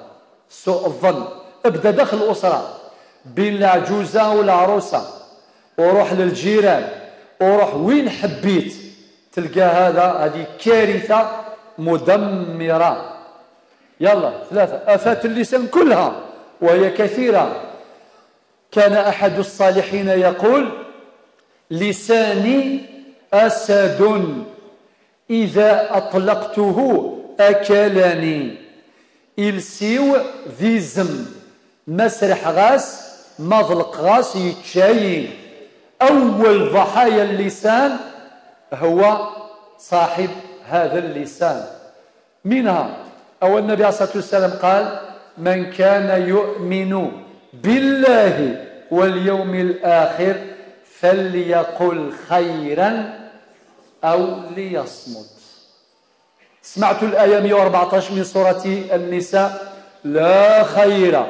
سوء الظن. ابدا داخل الأسرة بين العجوزة والعروسة، وروح للجيران، وروح وين حبيت، تلقى هذه كارثة مدمرة. يلا 3 آفات اللسان كلها وهي كثيرة. كان أحد الصالحين يقول لساني أسد إذا أطلقته أكلني. إلسيو ذي زم، مسرح غاس، مضلق غاس يتشاي. أول ضحايا اللسان هو صاحب هذا اللسان. منها أو النبي عليه الصلاة والسلام قال: من كان يؤمن بالله واليوم الآخر فليقل خيرا أو ليصمت. سمعت الآية 114 من سورة النساء: لا خير،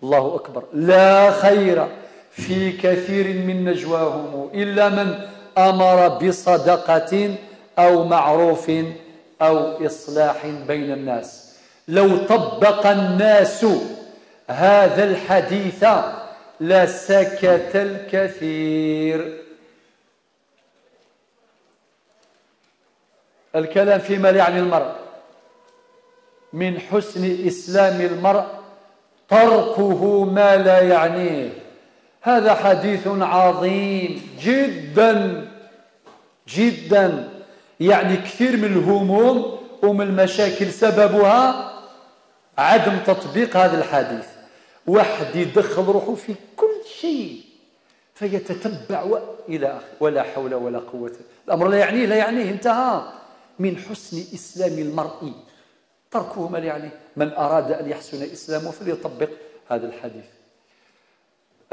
الله أكبر، لا خير في كثير من نجواهم إلا من أمر بصدقة أو معروف أو إصلاح بين الناس. لو طبق الناس هذا الحديث لسكت الكثير. الكلام فيما لا يعني المرء. من حسن إسلام المرء تركه ما لا يعنيه. هذا حديث عظيم جدا جدا. يعني كثير من الهموم ومن المشاكل سببها عدم تطبيق هذا الحديث. واحد يدخل روحه في كل شيء فيتتبع إلى آخره، ولا حول ولا قوة. الأمر لا يعنيه، لا يعنيه، انتهى. من حسن إسلام المرء تركه ما لا يعنيه. من أراد أن يحسن إسلامه فليطبق هذا الحديث.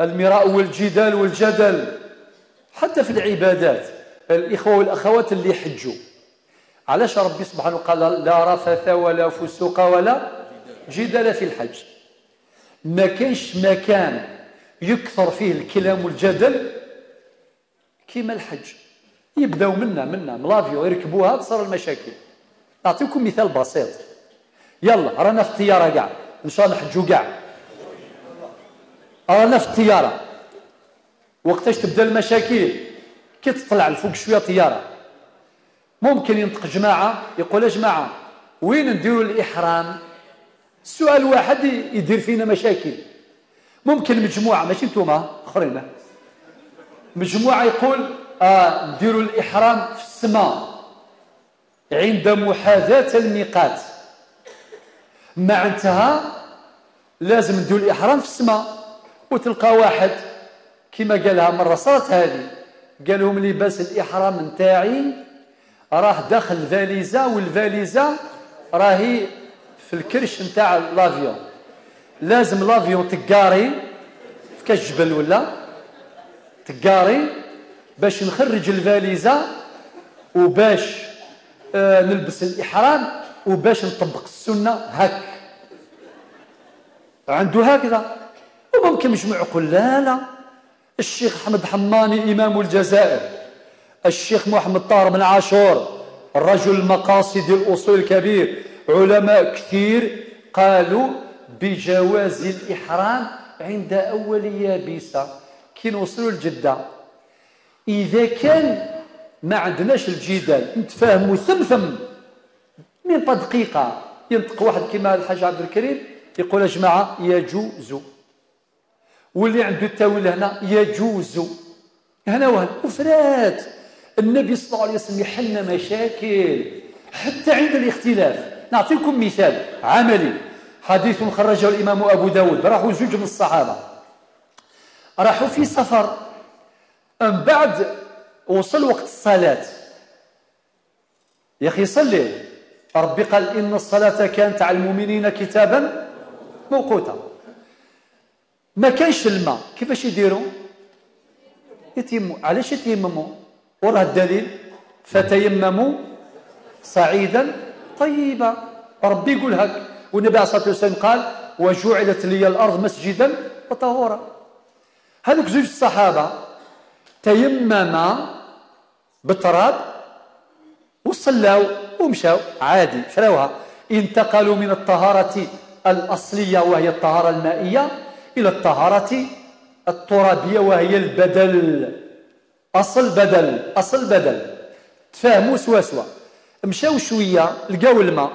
المراء والجدال والجدل حتى في العبادات. الإخوة والأخوات اللي حجوا، علاش ربي سبحانه قال لا رفث ولا فسوق ولا جدال في الحج؟ ما كانش مكان يكثر فيه الكلام والجدل كيما الحج. يبداو منا من l'avion يركبوها تصير المشاكل. نعطيكم مثال بسيط. يلا رانا في الطيارة كاع، ان شاء الله نحجوا كاع. رانا في الطيارة، وقتاش تبدا المشاكل؟ كي تطلع لفوق شوية طيارة، ممكن ينطق جماعة يقول يا جماعة وين نديروا الاحرام؟ سؤال واحد يدير فينا مشاكل. ممكن مجموعة، ماشي نتوما اخرين، مجموعة يقول نديروا الاحرام في السماء عند محاذاة الميقات، معناتها لازم نديروا الاحرام في السماء. وتلقى واحد كما قالها مرة صارت هذه، قال لهم لباس الاحرام نتاعي راه داخل الفاليزه، والفاليزه راهي في الكرش نتاع l'avion، لازم l'avion تقاري في كاش جبل ولا تقاري باش نخرج الفاليزه وباش نلبس الاحرام وباش نطبق السنة. هك عنده هكذا. وممكن مجموع يقول لا لا، الشيخ احمد حماني امام الجزائر، الشيخ محمد طاهر بن عاشور الرجل المقاصدي الاصول الكبير، علماء كثير قالوا بجواز الإحرام عند أول يابسة كي نوصلوا لجدة. إذا كان ما عندناش الجدال نتفاهموا ثم من دقيقة ينطق واحد كما الحاج عبد الكريم يقول يا جماعة يجوز، واللي عنده التاويل هنا يجوز هنا وهنا وفرات. النبي صلى الله عليه وسلم يحل مشاكل حتى عند الاختلاف. نعطيكم مثال عملي، حديث خرجه الإمام أبو داود. راحوا زوج من الصحابة، راحوا في سفر، من بعد وصل وقت الصلاة. يا أخي صلي، ربي قال إن الصلاة كانت على المؤمنين كتابا موقوتا. ما كانش الماء، كيفاش يديروا؟ يتيمموا. علاش يتيمموا؟ وراه الدليل، فتيمموا صعيدا طيبا. ربي يقول هك، والنبي عليه الصلاة والسلام قال وجعلت لي الأرض مسجدا وطهورا. هذوك زوج الصحابة تيمما بالتراب وصلاو ومشاو عادي، فراوها. انتقلوا من الطهارة الأصلية وهي الطهارة المائية إلى الطهارة الترابية وهي البدل، أصل بدل، أصل بدل. تفاهموا سوا سوا. مشاو شوية لقاو الماء،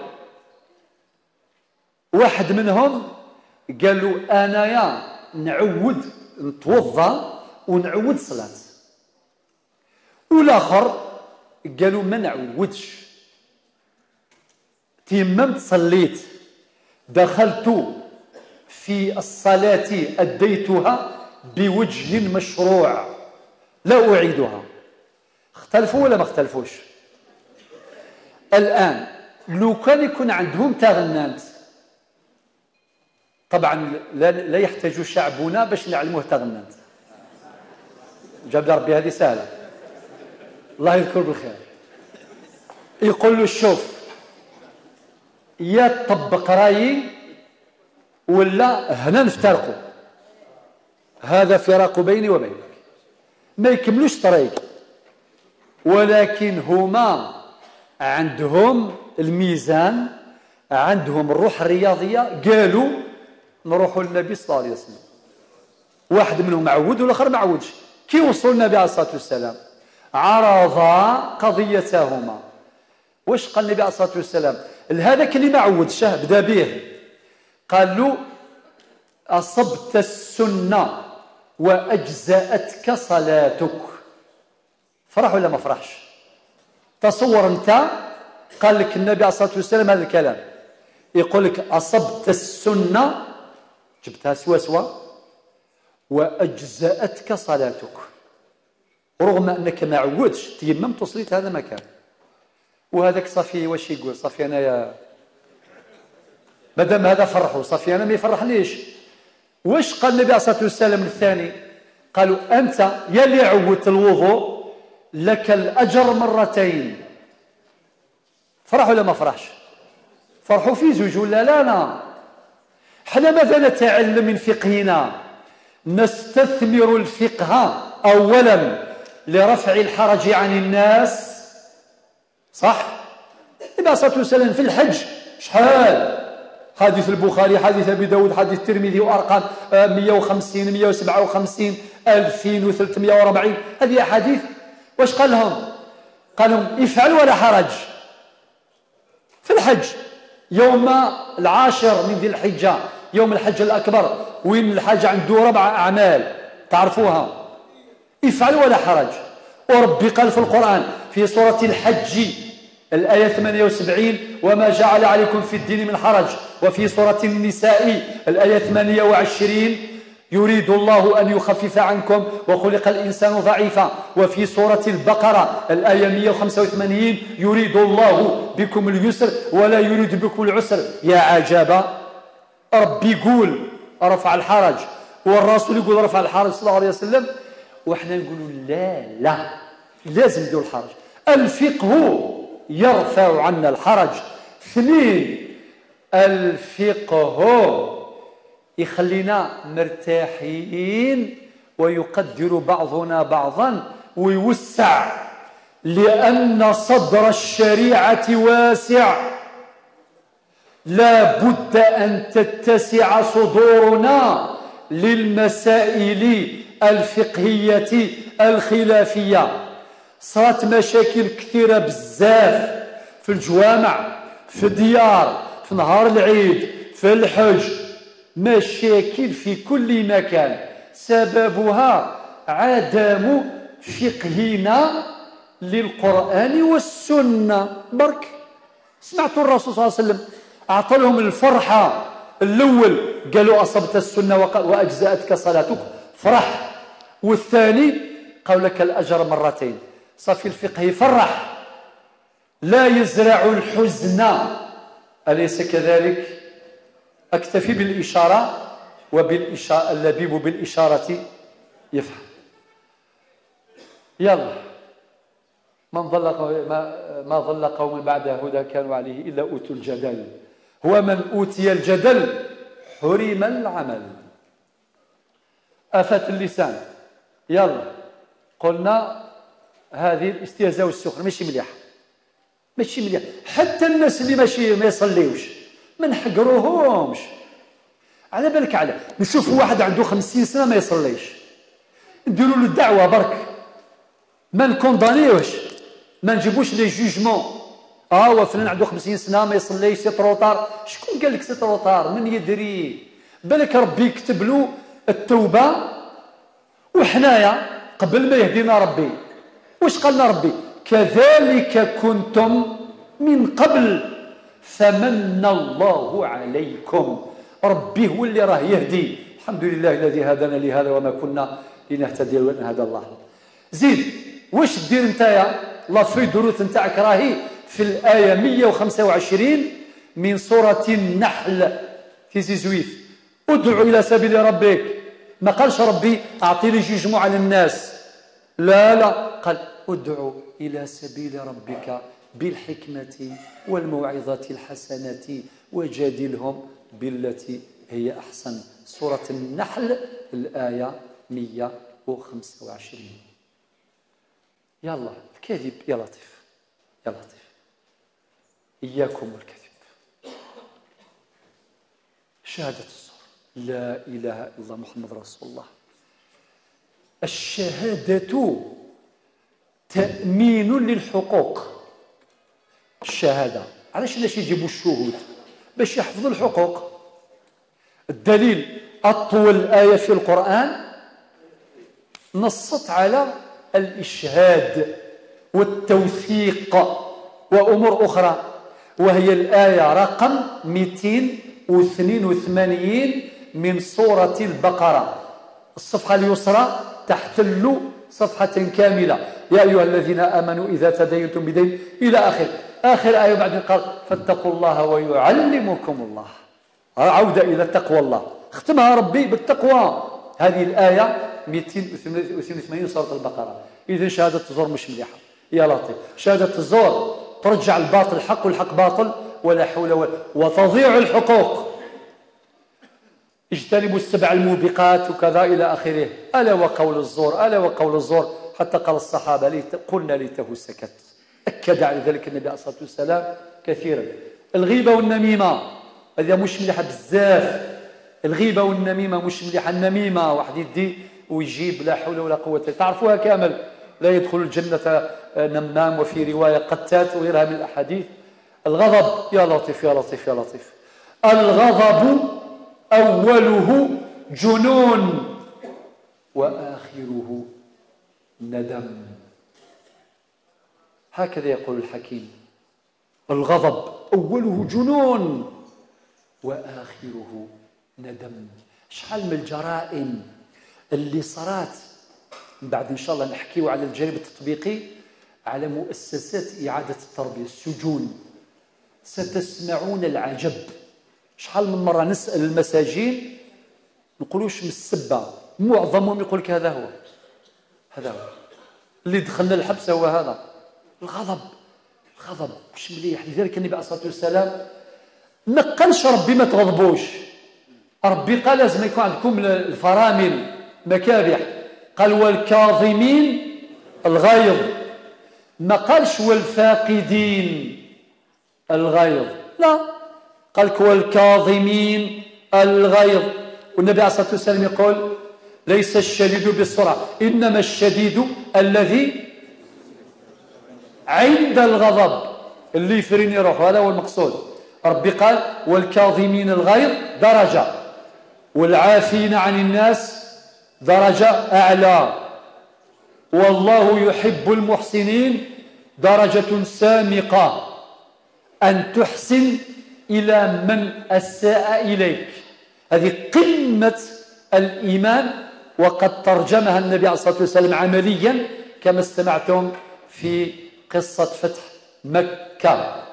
واحد منهم قال له أنايا نعود نتوضأ ونعود صلاة، والآخر قالوا ما نعودش، تيممت صليت، دخلت في الصلاة أديتها بوجه مشروع. لا أعيدها. اختلفوا ولا ما اختلفوش؟ الآن لو كان يكون عندهم تغنانت، طبعا لا يحتاج شعبنا باش نعلموه تغنانت، جاب ربي هذه سهلة، الله يذكر بالخير. يقول له شوف، يا تطبق رايي ولا هنا نفترقوا، هذا فراق بيني وبينك. ما يكملوش طريق، ولكن هما عندهم الميزان، عندهم الروح الرياضية، قالوا نروحوا للنبي صلى الله عليه وسلم. واحد منهم عود والآخر ما عودش. كي وصلوا للنبي عليه الصلاة والسلام عرضا قضيتهما. واش قال النبي عليه الصلاة والسلام؟ لهذاك اللي ما عودش بدا به، قال له أصبت السنة وأجزأتك صلاتك. فرح ولا ما فرحش؟ تصور أنت قال لك النبي عليه الصلاة والسلام هذا الكلام، يقول لك أصبت السنة، جبتها سوا سوا، وأجزأتك صلاتك، رغم أنك ما عودش تيممت وصليت هذا مكان. وهذاك صافي واش يقول؟ صافي أنا يا مادام هذا فرحوا، صافي أنا ما يفرحنيش. واش قال النبي عليه الصلاة والسلام للثاني؟ قالوا أنت يا اللي عودت الوضوء لك الأجر مرتين. فرح ولا ما فرحش؟ فرحوا في زوج ولا لا؟ لا. حنا ماذا نتعلم من فقهنا؟ نستثمر الفقه أولا لرفع الحرج عن الناس، صح؟ النبي عليه الصلاة والسلام في الحج شحال؟ حديث البخاري، حديث أبي داود، حديث الترمذي، وأرقام 150، 157، 2340، هذه أحاديث. واش قال لهم؟ قال لهم افعل ولا حرج. في الحج يوم العاشر من ذي الحجة، يوم الحج الأكبر، وين الحاج عنده 4 أعمال تعرفوها، افعل ولا حرج. وربي قال في القرآن في سورة الحج الآية 78: وما جعل عليكم في الدين من حرج. وفي سورة النساء الآية 28: يريد الله أن يخفف عنكم وخلق الإنسان ضعيفا. وفي سورة البقرة الآية 185: يريد الله بكم اليسر ولا يريد بكم العسر. يا عجبا، ربي يقول رفع الحرج، والرسول يقول رفع الحرج صلى الله عليه وسلم، وإحنا نقولوا لا لا، لازم نديروا الحرج. الفقه يرفع عنا الحرج. اثنين، الفقه يخلينا مرتاحين ويقدر بعضنا بعضا ويوسع، لأن صدر الشريعة واسع، لا بد أن تتسع صدورنا للمسائل الفقهية الخلافية. صارت مشاكل كثيرة بزاف في الجوامع، في الديار، في نهار العيد، في الحج، مشاكل في كل مكان، سببها عدم فقهنا للقرآن والسنة. برك سمعتوا الرسول صلى الله عليه وسلم أعطى لهم الفرحة الأول، قالوا أصبت السنة وأجزأتك صلاتك، فرح. والثاني قالوا لك الأجر مرتين. صافي الفقه يفرح، لا يزرع الحزن، أليس كذلك؟ أكتفي بالإشارة، وبالإشارة اللبيب بالإشارة يفهم. يلا، من ضل ما ضل قوم بعد هدى كانوا عليه إلا أوتوا الجدل. هو من أوتي الجدل حرم العمل. آفات اللسان، يلا قلنا هذه الاستهزاء والسخر ماشي مليح، ماشي مليح. حتى الناس اللي ماشي ما يصليوش ما نحقروهمش. على بالك على نشوف واحد عنده 50 سنة ما يصليش، نديروا له الدعوة برك، ما نكوندانيوش، ما نجيبوش les jugements. وفلان عنده 50 سنة ما يصليش، c'est trop tard. شكون قال لك c'est trop tard؟ من يدري؟ بالك ربي يكتب له التوبة. وحنايا قبل ما يهدينا ربي واش قالنا ربي؟ كذلك كنتم من قبل فمن الله عليكم. ربي هو اللي راه يهدي. الحمد لله الذي هدانا لهذا وما كنا لنهتدي لولا أن هدى الله. زيد واش دير نتايا؟ la feuille de route نتاعك راهي في الآية 125 من سورة النحل في زيزويف، ادعو إلى سبيل ربك. ما قالش ربي أعطي les jugements على الناس، لا لا، قال ادعو إلى سبيل ربك بالحكمة والموعظة الحسنة وجادلهم بالتي هي أحسن. سورة النحل الآية 125. يلا الكذب يا لطيف يا لطيف، إياكم والكذب. شهادة الزور، لا إله إلا الله محمد رسول الله. الشهادة تأمين للحقوق. الشهادة علاش الناس يجيبوا الشهود؟ باش يحفظوا الحقوق. الدليل أطول آية في القرآن نصت على الإشهاد والتوثيق وأمور أخرى، وهي الآية رقم 282 من سورة البقرة. الصفحة اليسرى تحتل صفحة كاملة، يا أيها الذين آمنوا إذا تدينتم بدين إلى آخر آخر آية. بعد قال فاتقوا الله ويعلمكم الله، عودة إلى تقوى الله، ختمها ربي بالتقوى. هذه الآية 282 سورة البقرة. إذن شهادة الزور مش مليحة يا لطيف. شهادة الزور ترجع الباطل حق والحق باطل، ولا حول ولا، وتضيع الحقوق. اجتنبوا السبع الموبقات وكذا إلى آخره. ألا وقول الزور، ألا وقول الزور، حتى قال الصحابة قلنا ليته سكت. أكد على ذلك النبي عليه الصلاة والسلام كثيرا. الغيبة والنميمة هذه مش مليحة بزاف. الغيبة والنميمة مش مليحة. النميمة واحد يدي ويجيب، لا حول ولا قوة، تعرفوها كامل. لا يدخل الجنة نمام، وفي رواية قتات وغيرها من الأحاديث. الغضب يا لطيف يا لطيف يا لطيف. الغضب أوله جنون وآخره ندم، هكذا يقول الحكيم. الغضب أوله جنون وآخره ندم. شحال من الجرائم اللي صارت، من بعد إن شاء الله نحكيو على الجانب التطبيقي، على مؤسسات إعادة التربية، السجون. ستسمعون العجب. شحال من مرة نسأل المساجين نقولوش من السبة، معظمهم يقول لك هذا هو، هذا هو اللي دخلنا الحبس، هو هذا الغضب. الغضب مش مليح. لذلك النبي عليه الصلاة والسلام ما قالش ربي ما تغضبوش، ربي قال لازم يكون عندكم الفرامل مكابح. قال والكاظمين الغيظ، ما قالش والفاقدين الغيظ، لا، قالك والكاظمين الغيظ. والنبي عليه الصلاة والسلام يقول ليس الشديد بالسرعة، إنما الشديد الذي عند الغضب، اللي يفرين يروح، هذا هو المقصود. ربي قال والكاظمين الغيظ درجة، والعافين عن الناس درجة أعلى، والله يحب المحسنين درجة سامقة. أن تحسن إلى من أساء إليك، هذه قمة الإيمان، وقد ترجمها النبي عليه الصلاة والسلام عمليا كما استمعتم في قصة فتح مكة.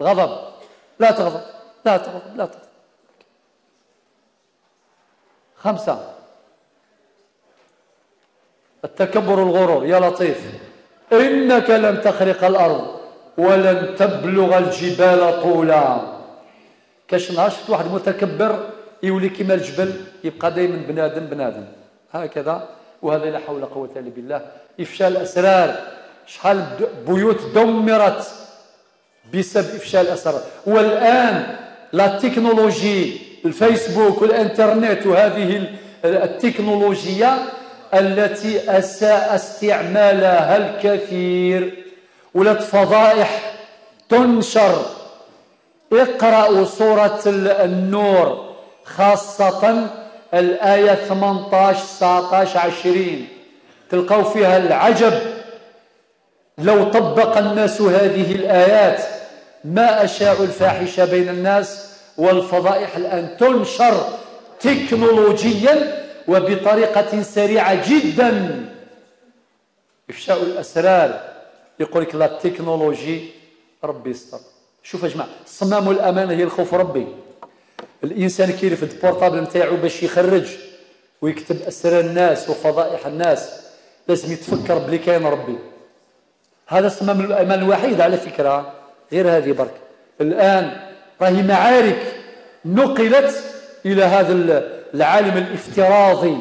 غضب، لا تغضب، لا تغضب، لا تغضب. 5، التكبر الغرور يا لطيف. إنك لن تخرق الأرض ولن تبلغ الجبال طولا. كاش نهار شفت واحد متكبر يولي كيما الجبل، يبقى دائما بنادم بنادم هكذا، وهذا لا حول ولا قوة إلا بالله. إفشاء الأسرار، شحال بيوت دمرت بسبب إفشاء الأسرار. والآن la technologie، الفيسبوك والإنترنت وهذه التكنولوجيا التي أساء استعمالها الكثير، ولات فضائح تنشر. اقرأوا سورة النور، خاصة الآية 18 19 20، تلقوا فيها العجب. لو طبق الناس هذه الآيات ما أشاعوا الفاحشة بين الناس، والفضائح الآن تنشر تكنولوجيا وبطريقة سريعة جدا. إفشاء الأسرار، يقول لك la technologie، ربي يستر. شوف يا جماعة، صمام الأمانة هي الخوف ربي. الإنسان كي يرفد ال portable نتاعو باش يخرج ويكتب أسرار الناس وفضائح الناس، لازم يتفكر بلي كاين ربي. هذا صمام الأمان الوحيد على فكرة، غير هذه برك. الآن راهي معارك نقلت إلى هذا العالم الافتراضي،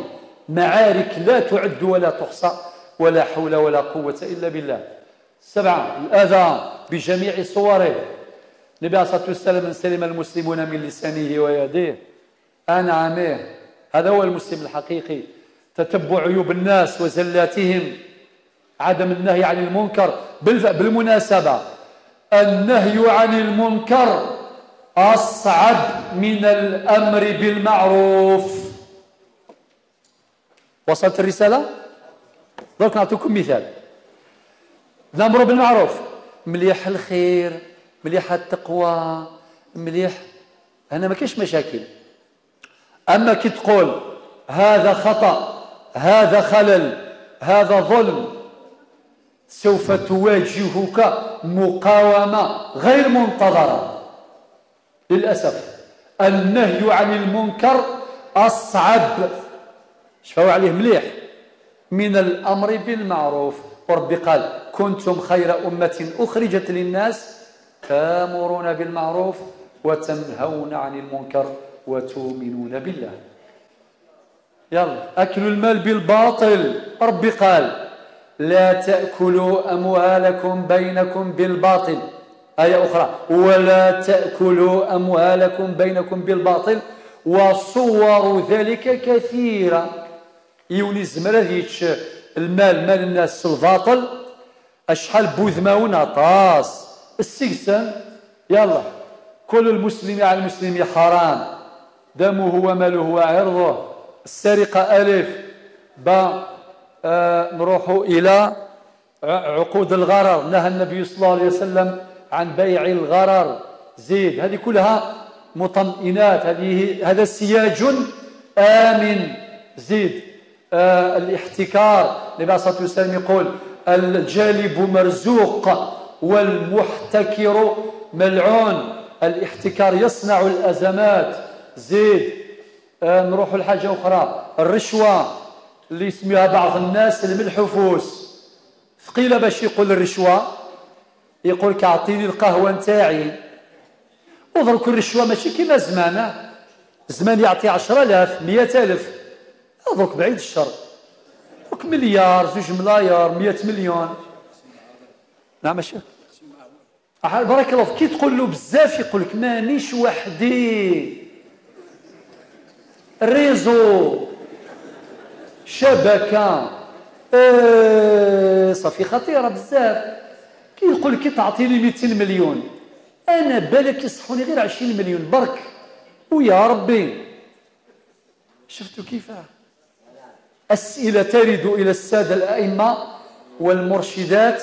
معارك لا تعد ولا تحصى، ولا حول ولا قوة إلا بالله. 7، الأذى بجميع صوره. النبي عليه الصلاة والسلام: من سلم المسلمون من لسانه ويديه. أنا عميه، هذا هو المسلم الحقيقي. تتبع عيوب الناس وزلاتهم، عدم النهي عن المنكر. بالمناسبة النهي عن المنكر أصعب من الأمر بالمعروف. وصلت الرسالة؟ درك نعطيكم مثال. نأمر بالمعروف، مليح الخير، مليح التقوى، مليح، هنا ما كاينش مشاكل. أما كي تقول هذا خطأ، هذا خلل، هذا ظلم، سوف تواجهك مقاومة غير منتظرة. للأسف النهي عن المنكر أصعب، شفاو عليه مليح، من الأمر بالمعروف. وربي قال: كنتم خير أمة أخرجت للناس تامرون بالمعروف وتنهون عن المنكر وتؤمنون بالله. يلا، أكل المال بالباطل. ربي قال: لا تأكلوا أموالكم بينكم بالباطل. آية أخرى: ولا تأكلوا أموالكم بينكم بالباطل. وصور ذلك كثيرة. يوني زمرة المال، مال الناس الباطل، أشحال بوذماونا طاس السجسن. يلا، كل المسلم على المسلم حرام، دمه وماله وعرضه. السرقة ألف با. نروح إلى عقود الغرر، نهى النبي صلى الله عليه وسلم عن بيع الغرر. زيد، هذه كلها مطمئنات، هذا سياج آمن. زيد، الاحتكار، النبي عليه الصلاة والسلام يقول: الجالب مرزوق والمحتكر ملعون. الاحتكار يصنع الأزمات. زيد، نروح لحاجة أخرى، الرشوة اللي يسميها بعض الناس الملحفوس. ثقيلة باش يقول الرشوة، يقول لك اعطيني القهوة نتاعي. ودرك الرشوة ماشي كيما زمان، زمان يعطي 10,000 100,000، درك بعيد الشر، درك مليار، 2 ملاير، 100 مليون. نعم الشيخ، بارك الله فيك. كي تقول له بزاف يقول لك مانيش وحدي، réseau، شبكة، صافي خطيرة بزاف. كي يقول لك تعطيني 200 مليون، أنا بالك يصحوني غير 20 مليون برك، ويا ربي. شفتوا كيفاه؟ أسئلة ترد إلى السادة الأئمة والمرشدات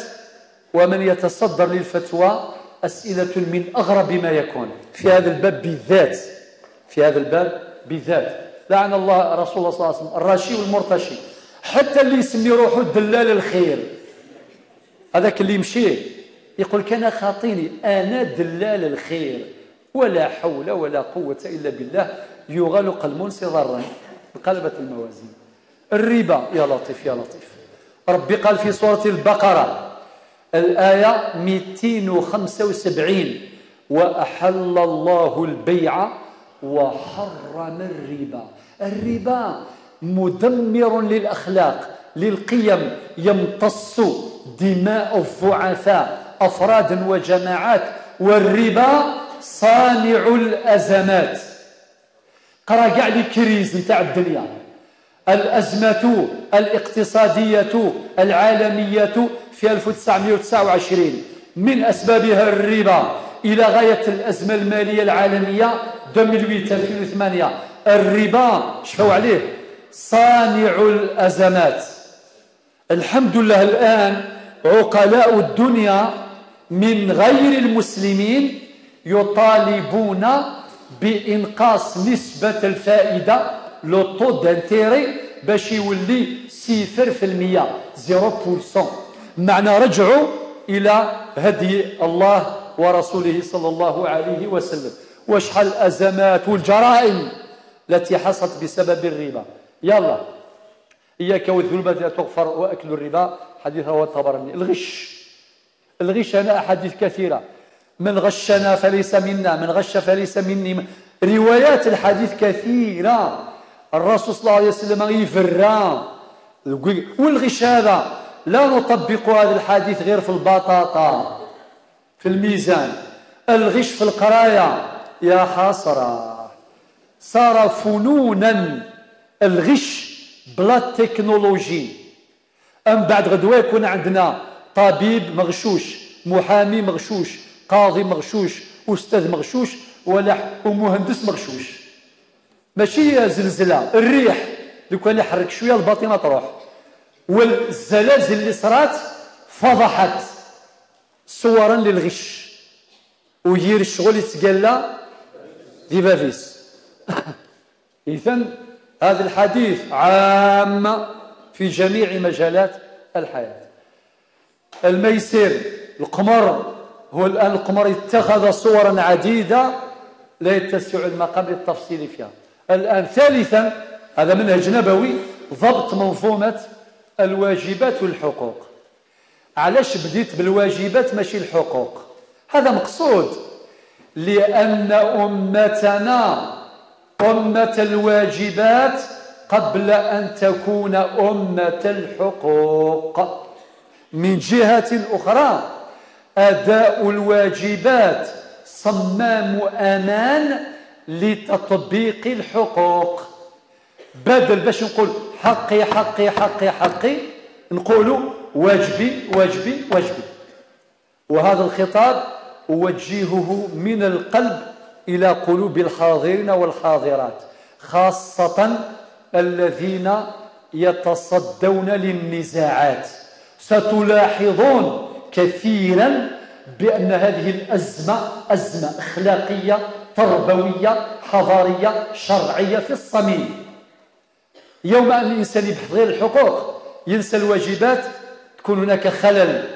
ومن يتصدر للفتوى، أسئلة من أغرب ما يكون في هذا الباب بالذات، في هذا الباب بالذات. لعن الله رسول الله صلى الله عليه وسلم الراشي والمرتشي، حتى اللي يسمي روحه الدلال الخير، هذاك اللي يمشي يقول كان خاطيني أنا دلال الخير، ولا حول ولا قوة إلا بالله. يغلق المنص ضرا، انقلبت الموازين. الربا، يا لطيف يا لطيف. ربي قال في سورة البقرة الآية 275: وأحل الله البيع وحرم الربا. الربا مدمر للأخلاق، للقيم، يمتص دماء الضعفاء أفرادا وجماعات، والربا صانع الأزمات. قرا كاع les crises نتاع الدنيا، الأزمة الاقتصادية العالمية في 1929 من أسبابها الربا، إلى غاية الأزمة المالية العالمية 2008. الربا شفوا عليه صانع الأزمات. الحمد لله الآن عقلاء الدنيا من غير المسلمين يطالبون بإنقاص نسبة الفائدة، le taux d'intérêt، باش يولي 0.5 0%، 0%. معنى رجعوا إلى هدي الله ورسوله صلى الله عليه وسلم. وشحال الأزمات والجرائم التي حصلت بسبب الربا. يلا، إياك والذنوب لا تغفر وأكل الربا، حديث رواه الطبراني. الغش، الغش هنا أحاديث كثيرة، من غشنا فليس منا، من غش فليس مني، روايات الحديث كثيرة. الرسول صلى الله عليه وسلم يفرى. والغش هذا لا نطبق هذا الحديث غير في البطاطا في الميزان، الغش في القراية يا حسرة، صار فنونا الغش بلا تكنولوجي. أم بعد غدوة يكون عندنا طبيب مغشوش، محامي مغشوش، قاضي مغشوش، أستاذ مغشوش، ولا ومهندس مغشوش. ماشي زلزلة، الريح لو كان يحرك شوية الباطنة تروح. والزلازل اللي صرات فضحت صورا للغش، ويير الشغل يتقلى دي بافيس. إذن هذا الحديث عام في جميع مجالات الحياة. الميسر، القمر، هو الآن القمر اتخذ صورا عديدة لا يتسع المقام للتفصيل فيها. الآن ثالثا، هذا منهج نبوي، ضبط منظومة الواجبات والحقوق. علاش بديت بالواجبات ماشي الحقوق؟ هذا مقصود، لأن أمتنا أمة الواجبات قبل أن تكون أمة الحقوق. من جهة أخرى، أداء الواجبات صمام أمان لتطبيق الحقوق. بدل باش نقول حقي حقي حقي حقي، نقول واجبي واجبي واجبي. وهذا الخطاب أوجهه من القلب إلى قلوب الحاضرين والحاضرات، خاصة الذين يتصدون للنزاعات. ستلاحظون كثيرا بأن هذه الأزمة أزمة أخلاقية تربوية حضارية شرعية في الصميم. يوم أن الإنسان يبحث غير الحقوق ينسى الواجبات، تكون هناك خلل،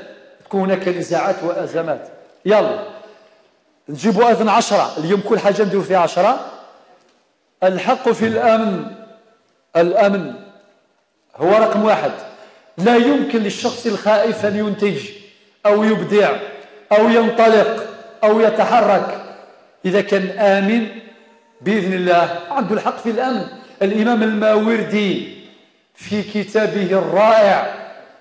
تكون هناك نزاعات وأزمات. يلا نجيبوا أذن 10 اليوم، كل حاجة نديروا فيها 10. الحق في الأمن، الأمن هو رقم 1. لا يمكن للشخص الخائف أن ينتج أو يبدع أو ينطلق أو يتحرك إذا كان آمن بإذن الله، عنده الحق في الأمن. الإمام الماوردي في كتابه الرائع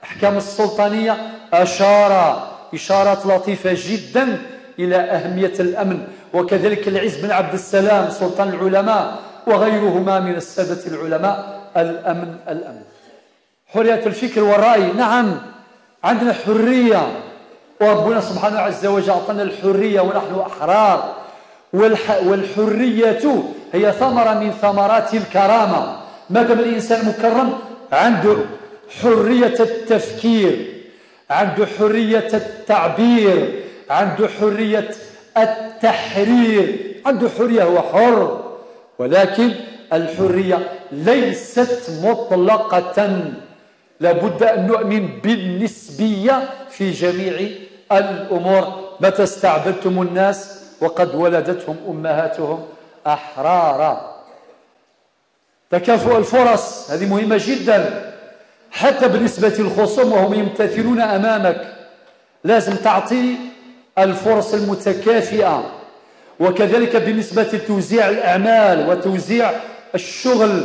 أحكام السلطانية أشار إشارات لطيفة جدا إلى أهمية الأمن، وكذلك العز بن عبد السلام سلطان العلماء وغيرهما من السادة العلماء. الأمن الأمن. حرية الفكر والرأي، نعم عندنا حرية، وربنا سبحانه عز وجل أعطانا الحرية ونحن أحرار. والحرية هي ثمرة من ثمرات الكرامة. ما دام الإنسان مكرم عنده حرية التفكير، عنده حرية التعبير، عنده حرية التحرير، عنده حرية، هو حر. ولكن الحرية ليست مطلقة، لابد أن نؤمن بالنسبية في جميع الأمور. متى استعبدتم الناس وقد ولدتهم أمهاتهم أحرارا. تكافؤ الفرص هذه مهمة جدا، حتى بالنسبة للخصوم وهم يمتثلون أمامك لازم تعطي الفرص المتكافئة. وكذلك بالنسبة لتوزيع الأعمال وتوزيع الشغل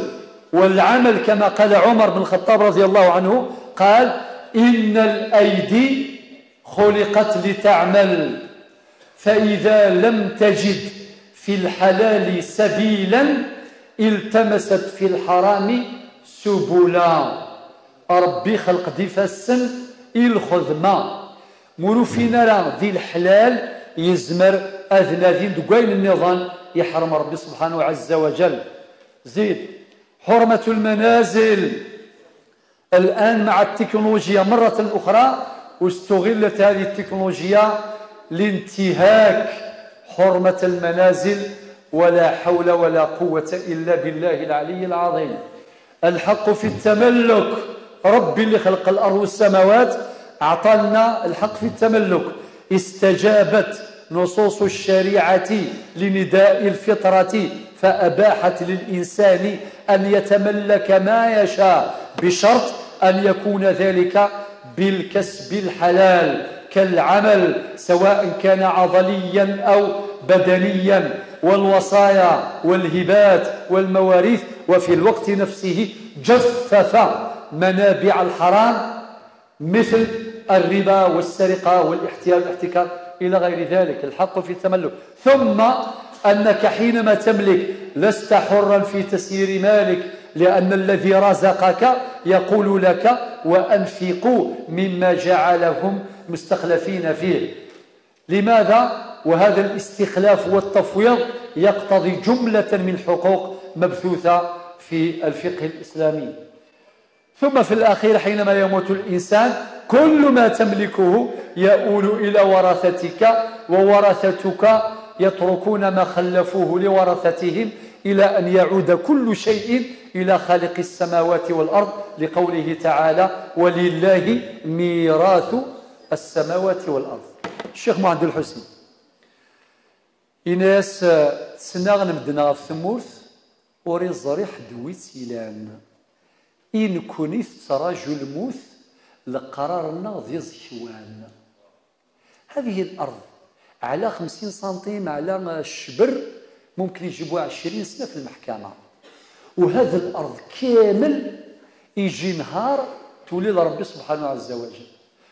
والعمل، كما قال عمر بن الخطاب رضي الله عنه، قال: إن الأيدي خلقت لتعمل، فإذا لم تجد في الحلال سبيلا التمست في الحرام سبلا. ربي خلق دي فالسن الخدمة مروفينا راه ذي الحلال يزمر أذناذين دقاين النظام يحرم ربي سبحانه عز وجل. زيد حرمة المنازل، الآن مع التكنولوجيا مرة أخرى واستغلت هذه التكنولوجيا لانتهاك حرمة المنازل، ولا حول ولا قوة إلا بالله العلي العظيم. الحق في التملك ربي اللي خلق الأرض والسماوات أعطانا الحق في التملك. استجابت نصوص الشريعة لنداء الفطرة، فأباحت للإنسان أن يتملك ما يشاء بشرط أن يكون ذلك بالكسب الحلال كالعمل، سواء كان عضليا أو بدنيا، والوصايا والهبات والمواريث. وفي الوقت نفسه جفف منابع الحرام مثل الربا والسرقة والاحتيال والاحتكار إلى غير ذلك. الحق في التملك. ثم أنك حينما تملك لست حرا في تسيير مالك، لأن الذي رزقك يقول لك وأنفقوا مما جعلهم مستخلفين فيه. لماذا؟ وهذا الاستخلاف والتفويض يقتضي جملة من حقوق مبثوثة في الفقه الإسلامي. ثم في الأخير حينما يموت الإنسان كل ما تملكه يؤول إلى ورثتك، وورثتك يتركون ما خلفوه لورثتهم إلى أن يعود كل شيء إلى خالق السماوات والأرض، لقوله تعالى ولله ميراث السماوات والأرض. الشيخ محمد الحسين إناس تسناغ نمدنا في ثمورث وري زريح دويت إلان إن كنت تراجل الموت لقرارنا ذي زكوان. هذه الأرض على 50 سنتيم على الشبر ممكن يجيبوها 20 سنة في المحكمة، وهذا الأرض كامل يجي نهار تولي لربي سبحانه عز وجل.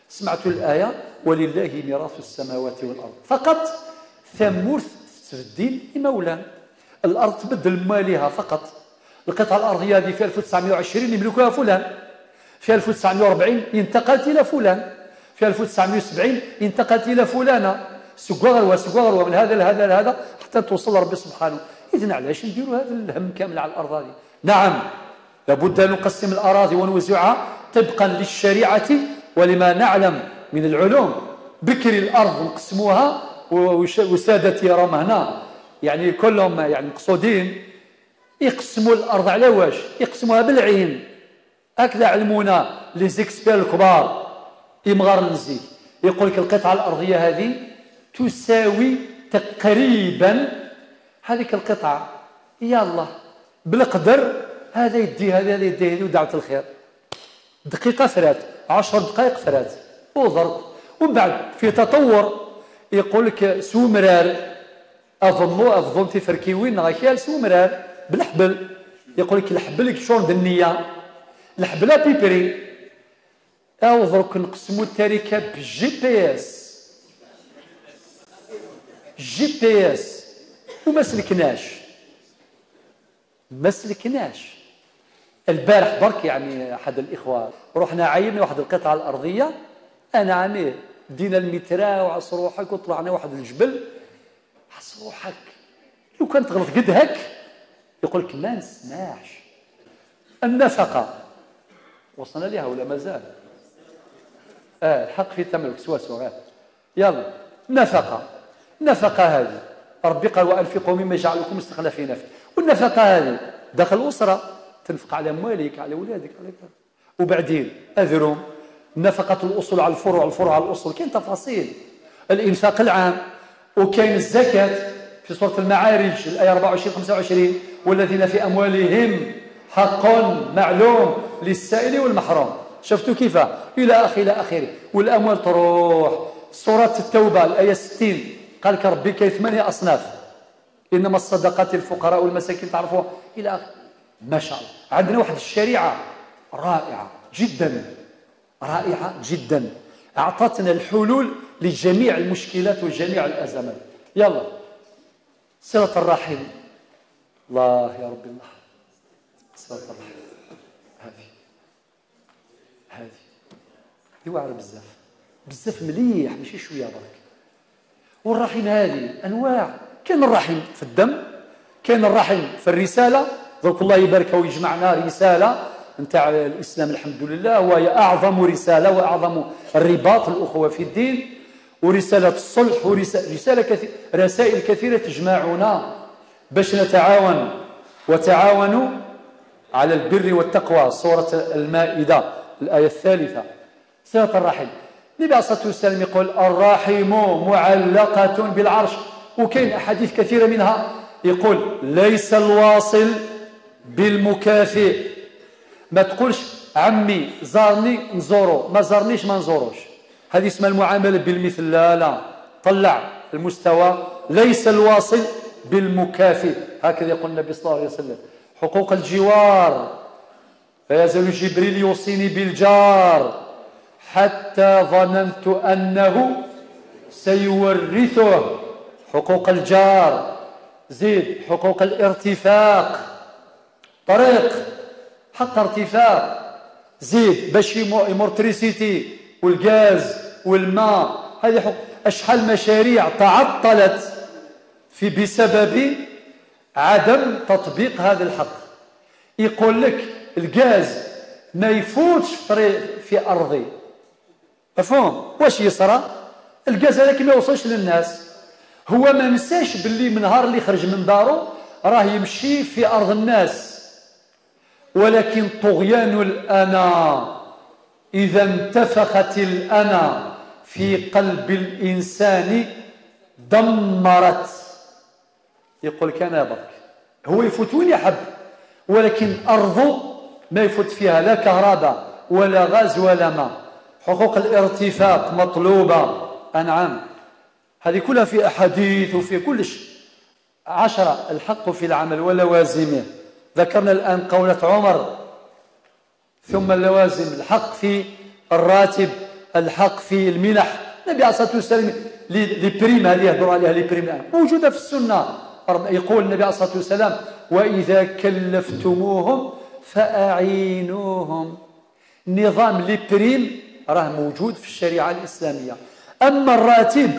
سمعتوا الآية ولله ميراث السماوات والأرض. فقط ثمورث تبديل لمولان، الأرض تبدل مالها فقط. القطعة الأرضية هذه في 1920 يملكها فلان، في 1940 انتقلت إلى فلان، في 1970 انتقلت إلى فلانة، سكوا غروة سكوا غروة من هذا لهذا لهذا حتى توصل ربي سبحانه. إذن علاش نديروا هذا الهم كامل على الأرض هذه؟ نعم لابد أن نقسم الأراضي ونوزعها طبقا للشريعة ولما نعلم من العلوم. بكري الأرض نقسموها، وسادتي راهم هنا يعني كلهم يعني مقصودين يقسموا الأرض على واش؟ يقسموها بالعين. هكذا علمونا les experts الكبار إمغار النزيل، يقول لك القطعة الأرضية هذه تساوي تقريبا هذيك القطعة، يلا بالقدر هذا يدي هذا هذا يدي هذه ودعوة الخير. دقيقة فرات، 10 دقائق فرات وضرب. ومن بعد في تطور يقول لك سومرار أظنوا أظن في فركيوين غاكيال سومرار بالحبل، يقول لك الحبل شون دنيا الحبلة بيبري. أو درك نقسموا التركة بالجي بي اس، جي بي اس، وما سلكناش ما سلكناش. البارح برك يعني أحد الإخوة رحنا عيننا واحد القطعة الأرضية، أنا عمي دينا المترا وعص روحك وطلعنا واحد الجبل، عص روحك لو كان تغلط قد هك يقول لك ما نسمعش. النفقة وصلنا لها ولا مازال؟ الحق في التملك سوا سوا. يلا النفقة، النفقة هذه ربي قال وأنفقوا مما جعلكم مستخلفين فيه. والنفقة هذه داخل الأسرة تنفق على مواليك على أولادك على كذا. وبعدين أذرهم نفقة الأصول على الفروع، الفروع على الأصول، كاين تفاصيل. الإنفاق العام، وكاين الزكاة في سورة المعارج الآية 24 25 والذين في أموالهم حق معلوم للسائل والمحروم. شفتوا كيف؟ إلى آخر إلى آخره. والأموال تروح. سورة التوبة الآية 60 قال لك ربي كاين 8 أصناف، إنما الصدقات للفقراء والمساكين تعرفوها إلى آخره. ما شاء الله عندنا واحد الشريعة رائعة جدا، رائعة جدا، أعطتنا الحلول لجميع المشكلات وجميع الأزمات. يلا صلة الرحم، الله يا ربي الله، صلة الرحم هذه هذه دي واعرة بزاف بزاف، مليح ماشي شوية برك. والرحم هذه أنواع، كاين الرحم في الدم، كاين الرحم في الرسالة. درك الله يبارك ويجمعنا رسالة نتاع الإسلام الحمد لله، وهي أعظم رسالة وأعظم الرباط الأخوة في الدين، ورسالة الصلح، ورسالة كثيرة، رسائل كثيرة تجمعنا باش نتعاون، وتعاونوا على البر والتقوى. سورة المائدة الآية الثالثة صلة الرحم. النبي عليه الصلاة والسلام يقول الرحم معلقة بالعرش، وكاين أحاديث كثيرة منها يقول ليس الواصل بالمكافئ. ما تقولش عمي زارني نزورو، ما زارنيش ما نزوروش، هذه اسمها المعاملة بالمثل. لا لا، طلع المستوى، ليس الواصل بالمكافئ، هكذا يقول النبي صلى الله عليه وسلم. حقوق الجوار، فيزال جبريل يوصيني بالجار حتى ظننت أنه سيورثه. حقوق الجار. زيد حقوق الارتفاق، طريق حق ارتفاق، زيد باش يمر تريسيتي والغاز والماء، هذه حقوق. أشحال مشاريع تعطلت في بسبب عدم تطبيق هذا الحق. يقول لك الغاز ما يفوتش في طريق في أرضي، مفهوم؟ واش يصرى؟ الغاز هذاك ما يوصلش للناس. هو ما نساش باللي من نهار اللي خرج من دارو راه يمشي في أرض الناس. ولكن طغيان الأنا، إذا انتفخت الأنا في قلب الإنسان دمرت. يقول كان برك هو يفوت وين يحب، ولكن أرضه ما يفوت فيها لا كهرباء ولا غاز ولا ماء. حقوق الارتفاق مطلوبة. أنعم، هذه كلها في أحاديث وفي كلش. 10 الحق في العمل ولوازمه، ذكرنا الآن قولة عمر. ثم اللوازم، الحق في الراتب، الحق في المنح. النبي عليه الصلاة والسلام les primes، هذه يهضروا عليها les primes، موجودة في السنة. يقول النبي عليه الصلاة والسلام وإذا كلفتموهم فأعينوهم. نظام les primes راه موجود في الشريعة الإسلامية. أما الراتب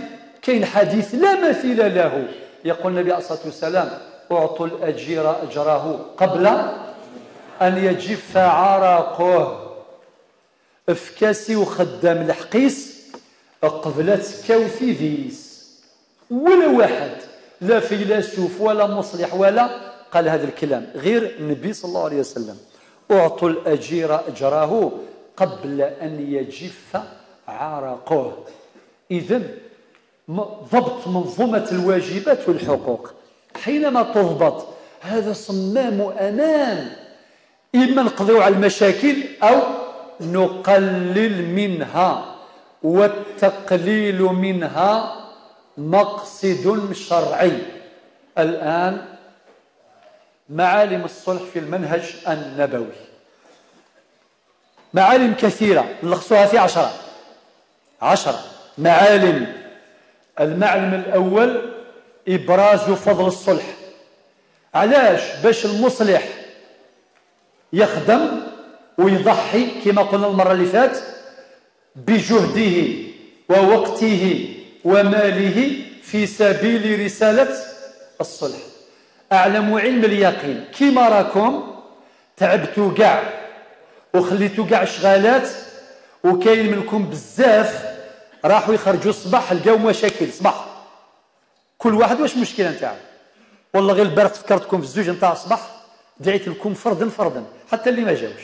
كاين حديث لا مثيل له، يقول النبي عليه الصلاة والسلام أعطوا الأجير أجره قبل أن يجف عرقه. افكاسي وخدام الحقيس قبلت كوثي ذيس، ولا واحد لا فيلسوف ولا مصلح ولا قال هذا الكلام غير النبي صلى الله عليه وسلم. أعطوا الأجير أجره قبل أن يجف عرقه. إذن ضبط منظومة الواجبات والحقوق حينما تضبط هذا صمام أمان، إما نقضيو على المشاكل أو نقلل منها، والتقليل منها مقصد شرعي. الآن معالم الصلح في المنهج النبوي، معالم كثيرة نلخصها في 10 معالم. المعلم الأول إبراز فضل الصلح. علاش؟ باش المصلح يخدم ويضحي كما قلنا المرة اللي فات بجهده ووقته وماله في سبيل رسالة الصلح. أعلم علم اليقين كما راكم تعبتوا كاع وخليتوا كاع شغالات، وكاين منكم بزاف راحوا يخرجوا الصباح لقاو مشاكل صباح، كل واحد واش المشكلة نتاعو. والله غير البارح تفكرتكم في الزوج نتاع الصباح، دعيت لكم فردا فردا حتى اللي ما جاوش.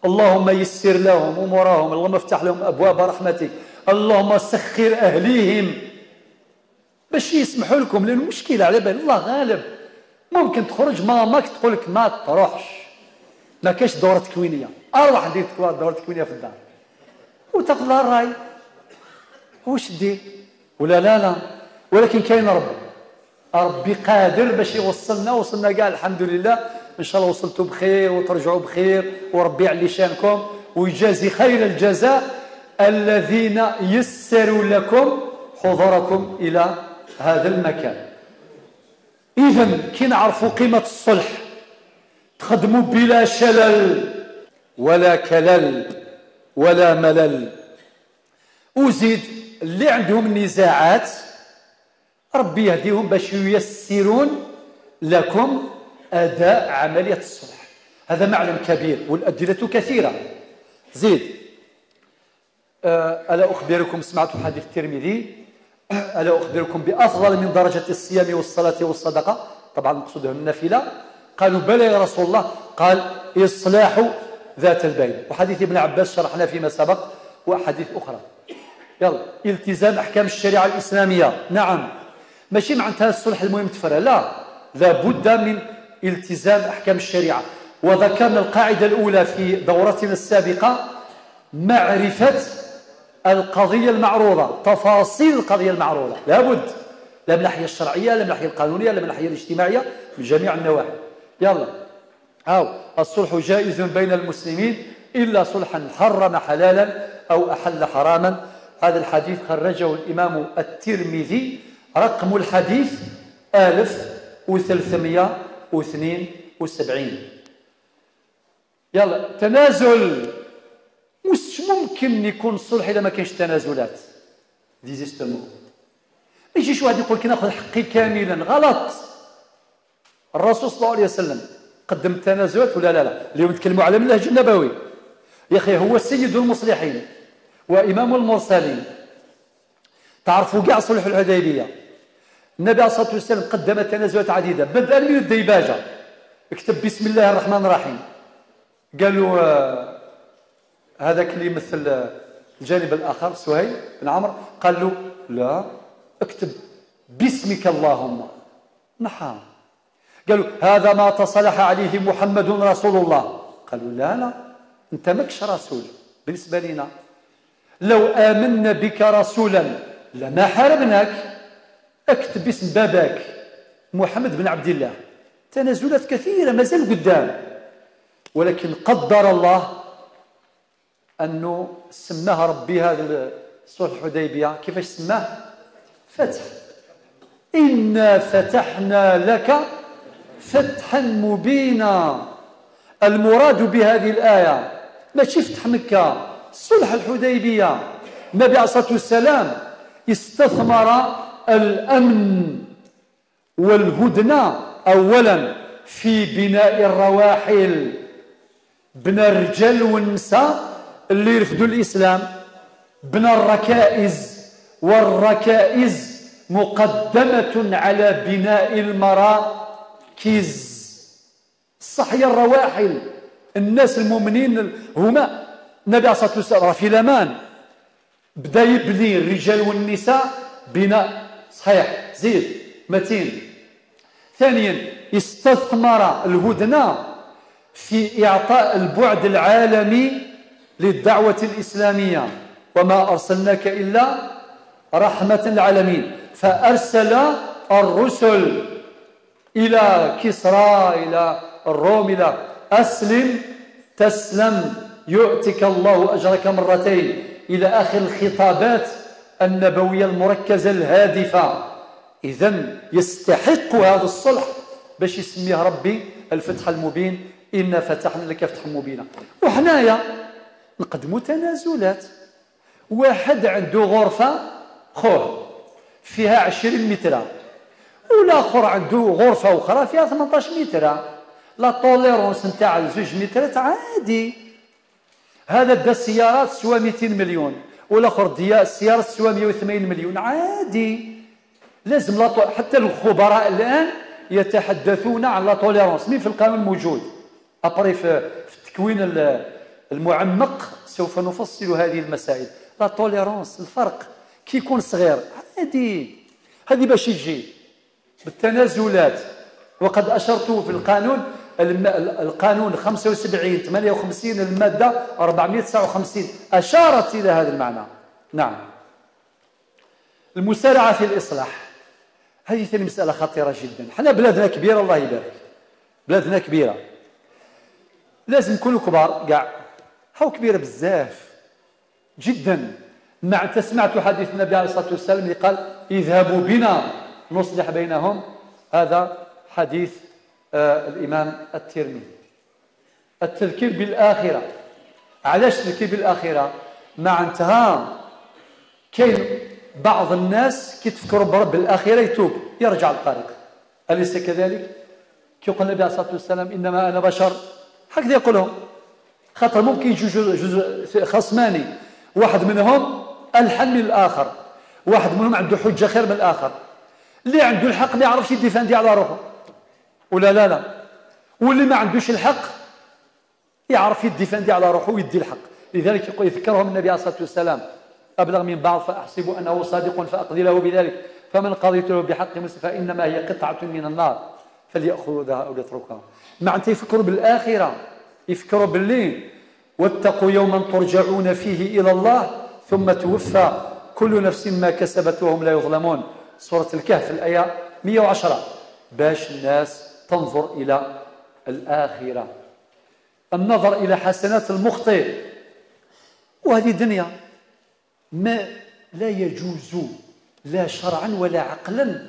اللهم يسر لهم امورهم، اللهم افتح لهم ابواب رحمتك، اللهم سخر اهليهم باش يسمحوا لكم، لان المشكلة على بال الله غالب. ممكن تخرج ماماك تقول لك ما تروحش، ما كاش دوره تكوينيه، اروح ندير دوره تكوينيه في الدار وتاخذ لها الراي واش دير ولا لا لا. ولكن كاين ربي، ربي قادر باش يوصلنا، وصلنا كاع الحمد لله. ان شاء الله وصلتوا بخير وترجعوا بخير، وربي يعلي شانكم ويجازي خير الجزاء الذين يسروا لكم حضوركم الى هذا المكان. اذا كي نعرفوا قيمة الصلح تخدموا بلا شلل ولا كلل ولا ملل. وزيد اللي عندهم نزاعات ربي يهديهم باش ييسرون لكم أداء عملية الصلح. هذا معلم كبير والأدلة كثيرة. زيد ألا أخبركم، سمعت حديث الترمذي، ألا أخبركم بأفضل من درجة الصيام والصلاة والصدقة؟ طبعا مقصودهم النافلة. قالوا بلى يا رسول الله. قال إصلاح ذات البين. وحديث ابن عباس شرحنا فيما سبق، وأحاديث أخرى. يلا، التزام أحكام الشريعة الإسلامية. نعم، ماشي معناتها الصلح المهم تفرى، لا، لابد من التزام أحكام الشريعة. وذكرنا القاعدة الأولى في دورتنا السابقة، معرفة القضية المعروضة، تفاصيل القضية المعروضة، لابد، لا من الناحية الشرعية، لا من الناحية القانونية، لا من الناحية الاجتماعية، من جميع النواحي. يلا، هاو الصلح جائز بين المسلمين إلا صلحا حرم حلالا أو أحل حراما. هذا الحديث خرجه الإمام الترمذي، رقم الحديث 1372. يلا، تنازل. مش ممكن يكون الصلح إذا ما كانش تنازلات، désistement. ما يجيش واحد يقول لك ناخذ حقي كاملا، غلط. الرسول صلى الله عليه وسلم قدم تنازلات ولا لا؟ لا، اليوم نتكلموا على المنهج النبوي يا أخي، هو سيد المصلحين وإمام المرسلين. تعرفوا كاع صلح الحديبية، النبي عليه الصلاة والسلام قدم تنازلات عديدة، بدءا من الديباجة، اكتب بسم الله الرحمن الرحيم. قالوا هذاك اللي يمثل الجانب الآخر سهيل بن عمرو، قال له لا، اكتب باسمك اللهم. نحا. قالوا هذا ما تصلح عليه محمد رسول الله. قالوا لا لا، انت ماكش رسول بالنسبة لنا، لو آمنا بك رسولا لما حاربناك، اكتب باسم باباك محمد بن عبد الله. تنازلات كثيرة مازال قدام، ولكن قدر الله أنه سماها ربي هذا صلح الحديبية. كيفاش سماه؟ فتح. إنا فتحنا لك فتحا مبينا. المراد بهذه الآية ماشي فتح مكة، صلح الحديبية. النبي عليه الصلاة والسلام استثمر الأمن والهدنة أولا في بناء الرواحل، بنى الرجال والنساء اللي يرفضوا الإسلام، بنى الركائز، والركائز مقدمة على بناء المراكز. الصحية الرواحل، الناس المؤمنين هما النبي عليه الصلاة والسلام في الأمان، بدا يبني الرجال والنساء بناء صحيح زيد متين. ثانيا استثمر الهدنة في إعطاء البعد العالمي للدعوة الإسلامية، وما أرسلناك إلا رحمة للعالمين. فأرسل الرسل إلى كسرى، إلى الروم، إلى أسلم تسلم يؤتك الله أجرك مرتين، إلى آخر الخطابات النبوية المركزة الهادفة. إذن يستحق هذا الصلح باش يسميه ربي الفتح المبين، إنا فتحنا لك فتحا مبينا. وحنايا نقدموا تنازلات. واحد عنده غرفة خوه فيها 20 متر، والآخر عنده غرفة أخرى فيها 18 متر. la tolérance نتاع 2 مترات عادي. هذا دا السيارات سوى 200 مليون، والاخر ديا السيارات سوى 180 مليون، عادي. لازم حتى الخبراء الان يتحدثون عن la tolérance، mais في القانون موجود. après في التكوين المعمق سوف نفصل هذه المسائل. la tolérance، الفرق كي يكون صغير عادي، هذه باش يجي بالتنازلات. وقد اشرت في القانون، القانون 75 58 المادة 459 أشارت إلى هذا المعنى. نعم. المسارعة في الإصلاح، هذه ثاني مسألة خطيرة جدا. حنا بلادنا كبيرة، الله يبارك، بلادنا كبيرة، لازم نكونوا كبار كاع. هاو كبيرة بزاف جدا. مع أنت سمعت حديث النبي عليه الصلاة والسلام اللي قال اذهبوا بنا نصلح بينهم، هذا حديث الإمام الترمذي. التذكير بالآخرة، علاش التذكير بالآخرة؟ معناتها كاين بعض الناس كي تفكروا برب الآخرة يتوب يرجع للطريق، أليس كذلك؟ كي يقول النبي عليه الصلاة والسلام إنما أنا بشر، هكذا يقولهم، خاطر ممكن يجوا جوج خصماني، واحد منهم ألحن من الآخر، واحد منهم عنده حجة خير من الآخر، اللي عنده الحق ما يعرفش يديفاندي على روحه ولا لا لا، واللي ما عندوش الحق يعرف يديفندي على روحه ويدي الحق. لذلك يذكرهم النبي عليه الصلاة والسلام: أبلغ من بعض فأحسب أنه صادق فأقضي له بذلك، فمن قضيت له بحق مسلم فإنما هي قطعة من النار فليأخذها أو ليتركها. معناتها يفكروا بالآخرة، يفكروا بالليل. واتقوا يوما ترجعون فيه إلى الله ثم توفى كل نفس ما كسبت وهم لا يظلمون. سورة الكهف الآية 110. باش الناس تنظر إلى الآخرة، النظر إلى حسنات المخطئ. وهذه دنيا ما لا يجوز لا شرعا ولا عقلا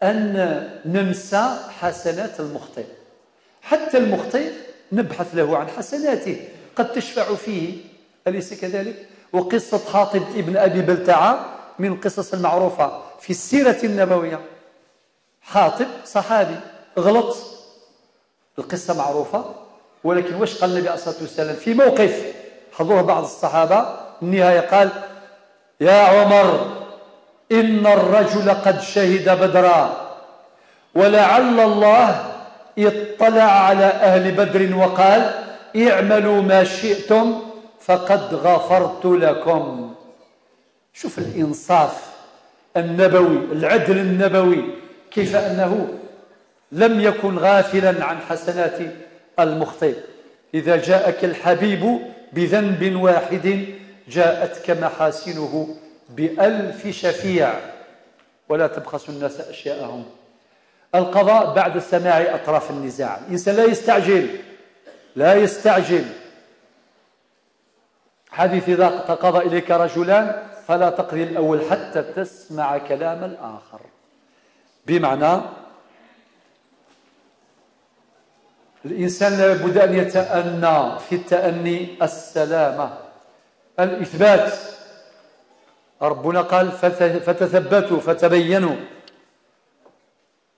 أن ننسى حسنات المخطئ. حتى المخطئ نبحث له عن حسناته، قد تشفع فيه، أليس كذلك؟ وقصة حاطب ابن أبي بلتعة من القصص المعروفة في السيرة النبوية. حاطب صحابي غلط، القصة معروفة، ولكن واش قال النبي عليه الصلاة والسلام في موقف حضره بعض الصحابة؟ النهاية قال: يا عمر، إن الرجل قد شهد بدرا، ولعل الله اطلع على أهل بدر وقال: اعملوا ما شئتم فقد غفرت لكم. شوف الإنصاف النبوي، العدل النبوي، كيف أنه لم يكن غافلا عن حسنات المخطئ. إذا جاءك الحبيب بذنب واحد جاءتك محاسنه بألف شفيع، ولا تبخسوا الناس أشياءهم. القضاء بعد سماع أطراف النزاع. الإنسان لا يستعجل، لا يستعجل. حديث إذا تقاضى إليك رجلان فلا تقضي الأول حتى تسمع كلام الآخر. بمعنى الإنسان لابد أن يتأنى، في التأني السلامة، الإثبات. ربنا قال فتثبتوا فتبينوا.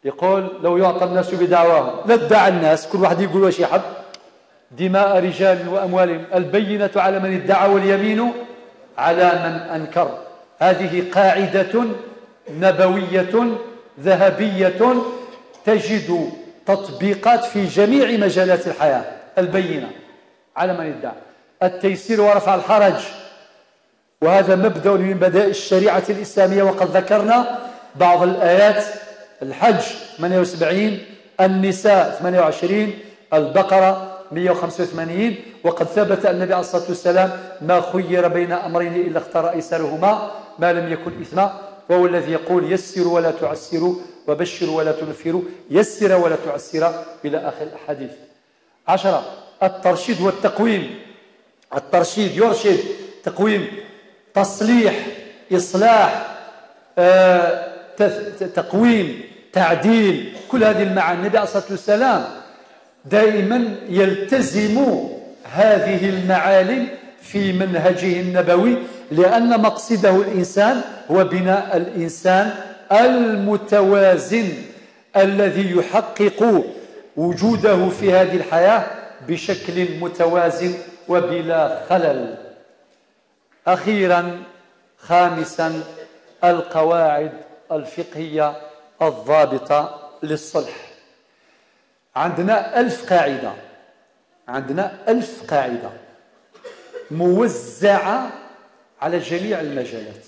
يقول لو يعطى الناس بدعواهم لادعى الناس، كل واحد يقول واش يحب، دماء رجال وأموالهم، البينة على من ادعى واليمين على من أنكر. هذه قاعدة نبوية ذهبية تجد تطبيقات في جميع مجالات الحياة. البينة على من ادعى، التيسير ورفع الحرج، وهذا مبدأ من مبادئ الشريعة الإسلامية. وقد ذكرنا بعض الآيات: الحج 78، النساء 28، البقرة 185. وقد ثبت أن النبي عليه الصلاة والسلام ما خير بين أمرين إلا اختار أيسرهما ما لم يكن إثما، وهو الذي يقول يسروا ولا تعسروا وبشروا ولا تنفروا، يسر ولا تعسر، إلى آخر الأحاديث. 10 الترشيد والتقويم. الترشيد يرشد، تقويم تصليح، إصلاح، تقويم، تعديل، كل هذه المعاني. النبي عليه الصلاة والسلام دائما يلتزم هذه المعالم في منهجه النبوي، لأن مقصده الإنسان هو بناء الإنسان المتوازن الذي يحقق وجوده في هذه الحياة بشكل متوازن وبلا خلل. أخيرا، خامسا، القواعد الفقهية الضابطة للصلح. عندنا 1000 قاعدة، عندنا 1000 قاعدة موزعة على جميع المجالات.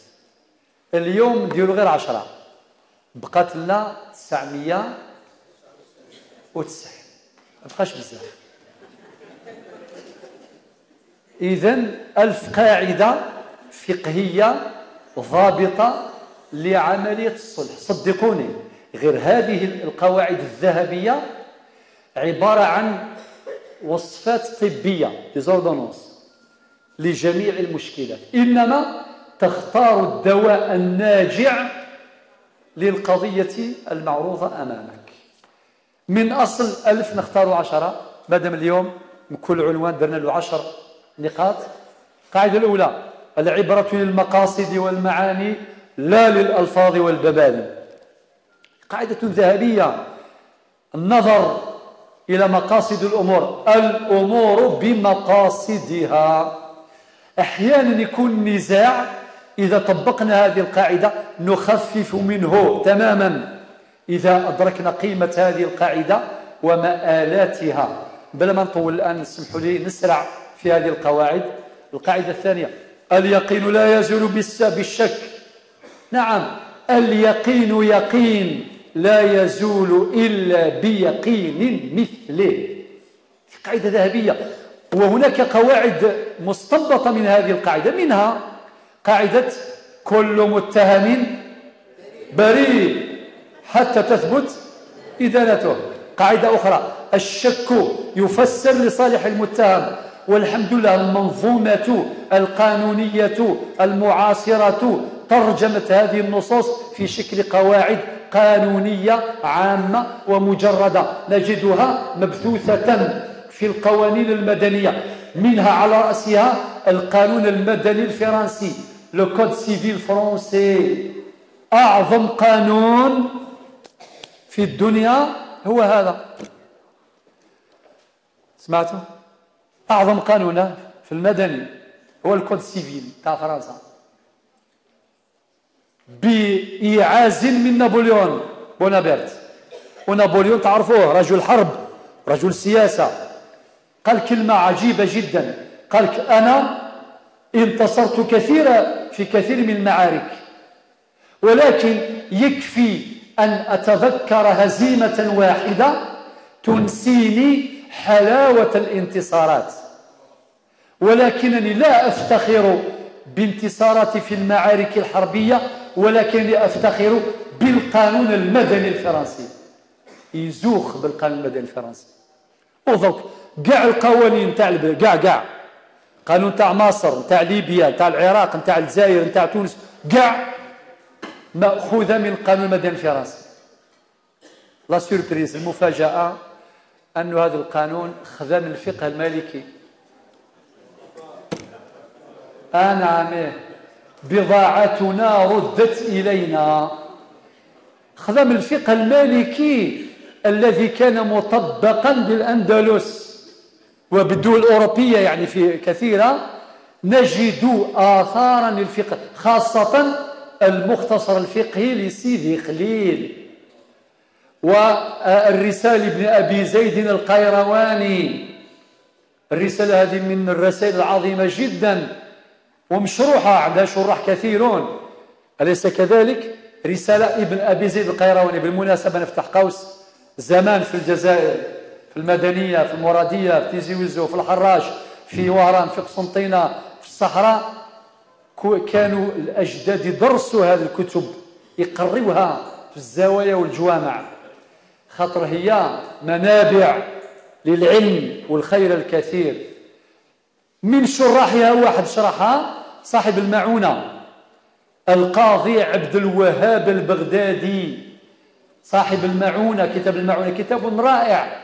اليوم نديرو غير 10، بقات لنا 909، ما بقاش بزاف. إذن 1000 قاعدة فقهية ضابطة لعملية الصلح. صدقوني، غير هذه القواعد الذهبية عبارة عن وصفات طبية، des ordonnances، لجميع المشكلات، إنما تختار الدواء الناجع للقضية المعروضة أمامك. من أصل 1000 نختار 10، مادام اليوم من كل عنوان درنا له 10 نقاط. القاعدة الأولى: العبرة للمقاصد والمعاني لا للألفاظ والمباني. قاعدة ذهبية، النظر إلى مقاصد الأمور، الأمور بمقاصدها. أحيانا يكون نزاع، إذا طبقنا هذه القاعدة نخفف منه تماما، إذا أدركنا قيمة هذه القاعدة ومآلاتها. بلا ما نطول الآن سمحوا لي نسرع في هذه القواعد. القاعدة الثانية: اليقين لا يزول بالشك. نعم، اليقين يقين لا يزول إلا بيقين مثله. قاعدة ذهبية. وهناك قواعد مستنبطة من هذه القاعدة، منها قاعدة كل متهم بريء حتى تثبت إدانته. قاعدة أخرى: الشك يفسر لصالح المتهم. والحمد لله المنظومة القانونية المعاصرة ترجمت هذه النصوص في شكل قواعد قانونية عامة ومجردة نجدها مبثوثة في القوانين المدنية، منها على رأسها القانون المدني الفرنسي، le code civil français. أعظم قانون في الدنيا هو هذا. سمعتوا؟ أعظم قانون في المدني هو ال code civil تاع فرنسا، بإيعاز من نابليون بونابرت. ونابليون تعرفوه رجل حرب، رجل سياسة، قال كلمة عجيبة جدا، قال أنا انتصرت كثيرا في كثير من المعارك، ولكن يكفي أن أتذكر هزيمة واحدة تنسيني حلاوة الانتصارات، ولكنني لا أفتخر بانتصاراتي في المعارك الحربية، ولكنني أفتخر بالقانون المدني الفرنسي. يزوخ بالقانون المدني الفرنسي. وذوك كاع القوانين تاع البلاد، كاع قانون تاع مصر، تاع ليبيا، تاع العراق، تاع الجزائر، تاع تونس، كاع مأخوذة من القانون المدني الفرنسي. la surprise، المفاجأة، أن هذا القانون خذا من الفقه المالكي. نعم، بضاعتنا ردت إلينا. خذا من الفقه المالكي الذي كان مطبقا بالأندلس وبالدول الأوروبية، يعني في كثيرة نجد آثارا للفقه، خاصة المختصر الفقهي لسيدي خليل والرسالة ابن أبي زيد القيرواني. الرسالة هذه من الرسائل العظيمة جدا ومشروحة، عندها شراح كثيرون، أليس كذلك؟ رسالة ابن أبي زيد القيرواني. بالمناسبة نفتح قوس، زمان في الجزائر، في المدنية، في المرادية، في تيزي وزو، في الحراش، في وهران، في قسنطينة، في الصحراء، كانوا الأجداد يدرسوا هذه الكتب، يقريوها في الزوايا والجوامع، خاطر هي منابع للعلم والخير الكثير. من شراحها واحد شرحها صاحب المعونة، القاضي عبد الوهاب البغدادي، صاحب المعونة. كتاب المعونة كتاب رائع،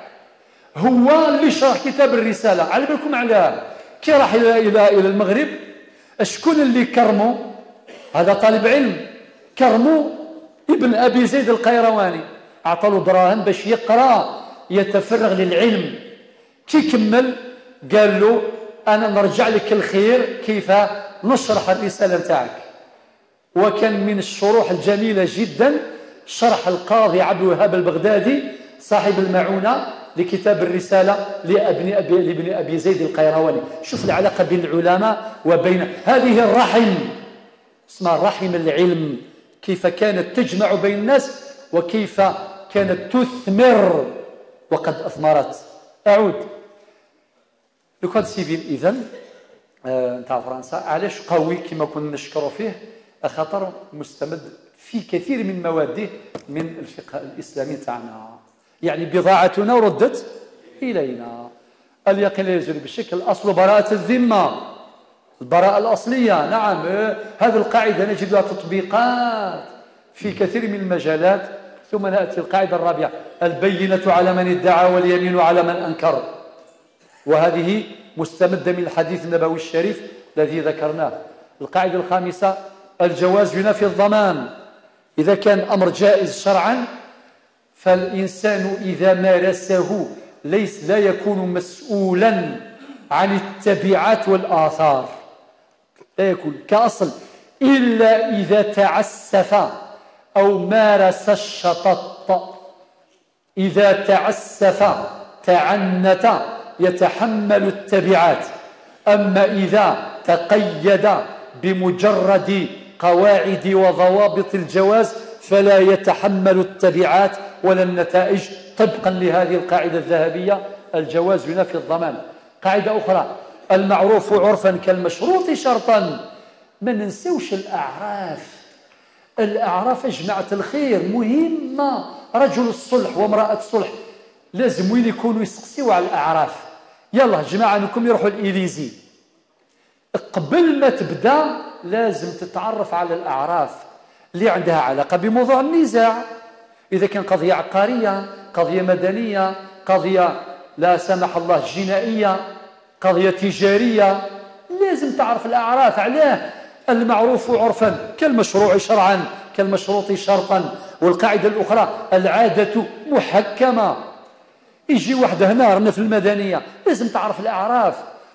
هو اللي شرح كتاب الرسالة. على بالكم علاه كي راح إلى المغرب، شكون اللي كرمو؟ هذا طالب علم، كرمو ابن أبي زيد القيرواني، أعطى دراهم باش يقرأ، يتفرغ للعلم. كي كمل قال له أنا نرجع لك الخير كيف نشرح الرسالة نتاعك. وكان من الشروح الجميلة جدا شرح القاضي عبد الوهاب البغدادي صاحب المعونة لكتاب الرسالة لابن أبي زيد القيرواني. شوف العلاقة بين العلماء وبين هذه الرحم، اسمها رحم العلم، كيف كانت تجمع بين الناس وكيف كانت تثمر وقد أثمرت. أعود le code civil إذن نتاع فرنسا، علاش قوي كما كنا نشكروا فيه؟ خاطر مستمد في كثير من مواده من الفقه الإسلامي تاعنا، يعني بضاعتنا ردت إلينا. اليقين لا يزول بالشك، الأصل براءة الذمة، البراءة الأصلية. نعم، هذه القاعدة نجد لها تطبيقات في كثير من المجالات. ثم نأتي القاعدة الرابعة: البينة على من ادعى واليمين على من أنكر. وهذه مستمدة من الحديث النبوي الشريف الذي ذكرناه. القاعدة الخامسة: الجواز ينافي الضمان. إذا كان أمر جائز شرعا فالإنسان إذا مارسه ليس لا يكون مسؤولا عن التبعات والآثار، لا يكون كأصل، إلا إذا تعسف أو مارس الشطط. إذا تعسف، تعنت يتحمل التبعات. أما إذا تقيد بمجرد قواعد وضوابط الجواز فلا يتحمل التبعات ولا النتائج طبقا لهذه القاعدة الذهبية، الجواز ينافي الضمان. قاعدة أخرى: المعروف عرفا كالمشروط شرطا. ما ننسوش الأعراف، الأعراف جماعة الخير مهمة. رجل الصلح وامرأة الصلح لازم وين يكونوا يسقسيوا على الأعراف. يلا جماعة انكم يروحوا الإليزي، قبل ما تبدأ لازم تتعرف على الأعراف اللي عندها علاقة بموضوع النزاع، إذا كان قضية عقارية، قضية مدنية، قضية لا سمح الله جنائية، قضية تجارية، لازم تعرف الأعراف. علاه؟ المعروف عرفا كالمشروع شرعا كالمشروط شرطا. والقاعدة الأخرى: العادة محكمة. يجي واحد هنا رانا في المدنية، لازم تعرف الأعراف.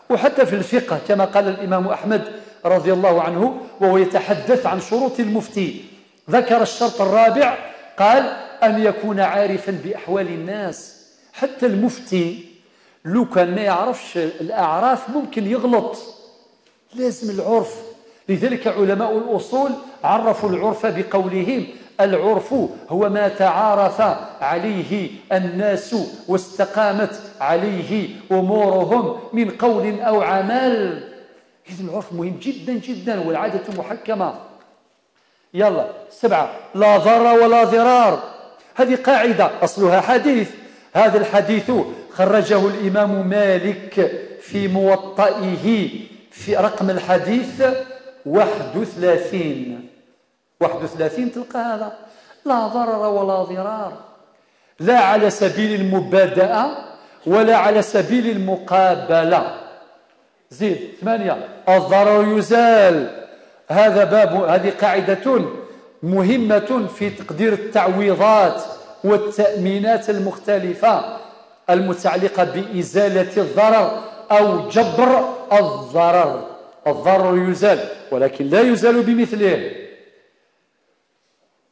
وحتى في الفقه كما قال الإمام أحمد رضي الله عنه وهو يتحدث عن شروط المفتي، ذكر الشرط الرابع، قال أن يكون عارفا بأحوال الناس. حتى المفتي لو كان ما يعرفش الأعراف ممكن يغلط، لازم العرف. لذلك علماء الأصول عرفوا العرف بقولهم: العرف هو ما تعارف عليه الناس واستقامت عليه أمورهم من قول أو عمل. إذن العرف مهم جدا جدا، والعادة محكمة. يلا 7: لا ضرر ولا ضرار. هذه قاعدة أصلها حديث، هذا الحديث خرجه الإمام مالك في موطئه في رقم الحديث 31. 31 تلقى هذا: لا ضرر ولا ضرار، لا على سبيل المبادئة ولا على سبيل المقابلة. زيد 8: الضرر يزال. هذا باب، هذه قاعدة مهمة في تقدير التعويضات والتأمينات المختلفة المتعلقة بإزالة الضرر أو جبر الضرر. الضرر يزال ولكن لا يزال بمثله.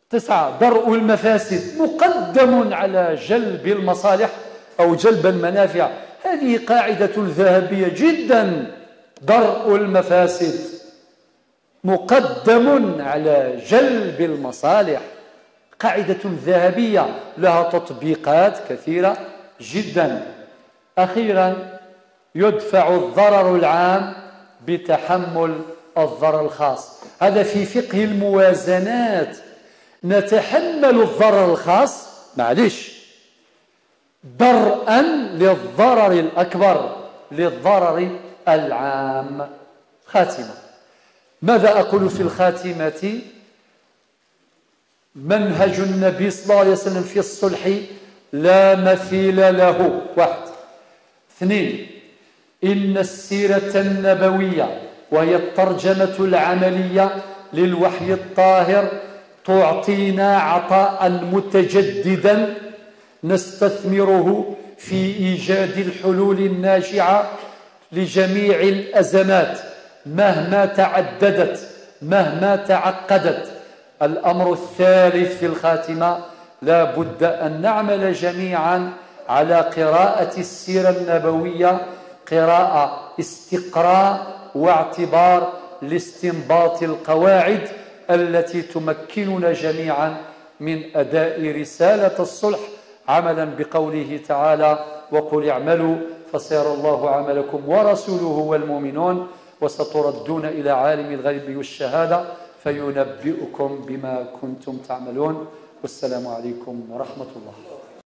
9: درء المفاسد مقدم على جلب المصالح أو جلب المنافع. هذه قاعدة ذهبية جدا، درء المفاسد مقدم على جلب المصالح، قاعدة ذهبية لها تطبيقات كثيرة جدا. أخيرا، يدفع الضرر العام بتحمل الضرر الخاص. هذا في فقه الموازنات، نتحمل الضرر الخاص معلش درءا للضرر الأكبر، للضرر العام. خاتمة، ماذا أقول في الخاتمة؟ منهج النبي صلى الله عليه وسلم في الصلح لا مثيل له. 1. 2: إن السيرة النبوية وهي الترجمة العملية للوحي الطاهر تعطينا عطاء متجددا نستثمره في إيجاد الحلول الناجعة لجميع الأزمات مهما تعددت مهما تعقدت. الأمر الثالث في الخاتمة: لا بد أن نعمل جميعا على قراءة السيرة النبوية قراءة استقراء واعتبار لاستنباط القواعد التي تمكننا جميعا من أداء رسالة الصلح، عملا بقوله تعالى: وقل اعملوا فسيرى الله عملكم ورسوله والمؤمنون وستردون إلى عالم الغيب والشهادة فينبئكم بما كنتم تعملون. والسلام عليكم ورحمة الله.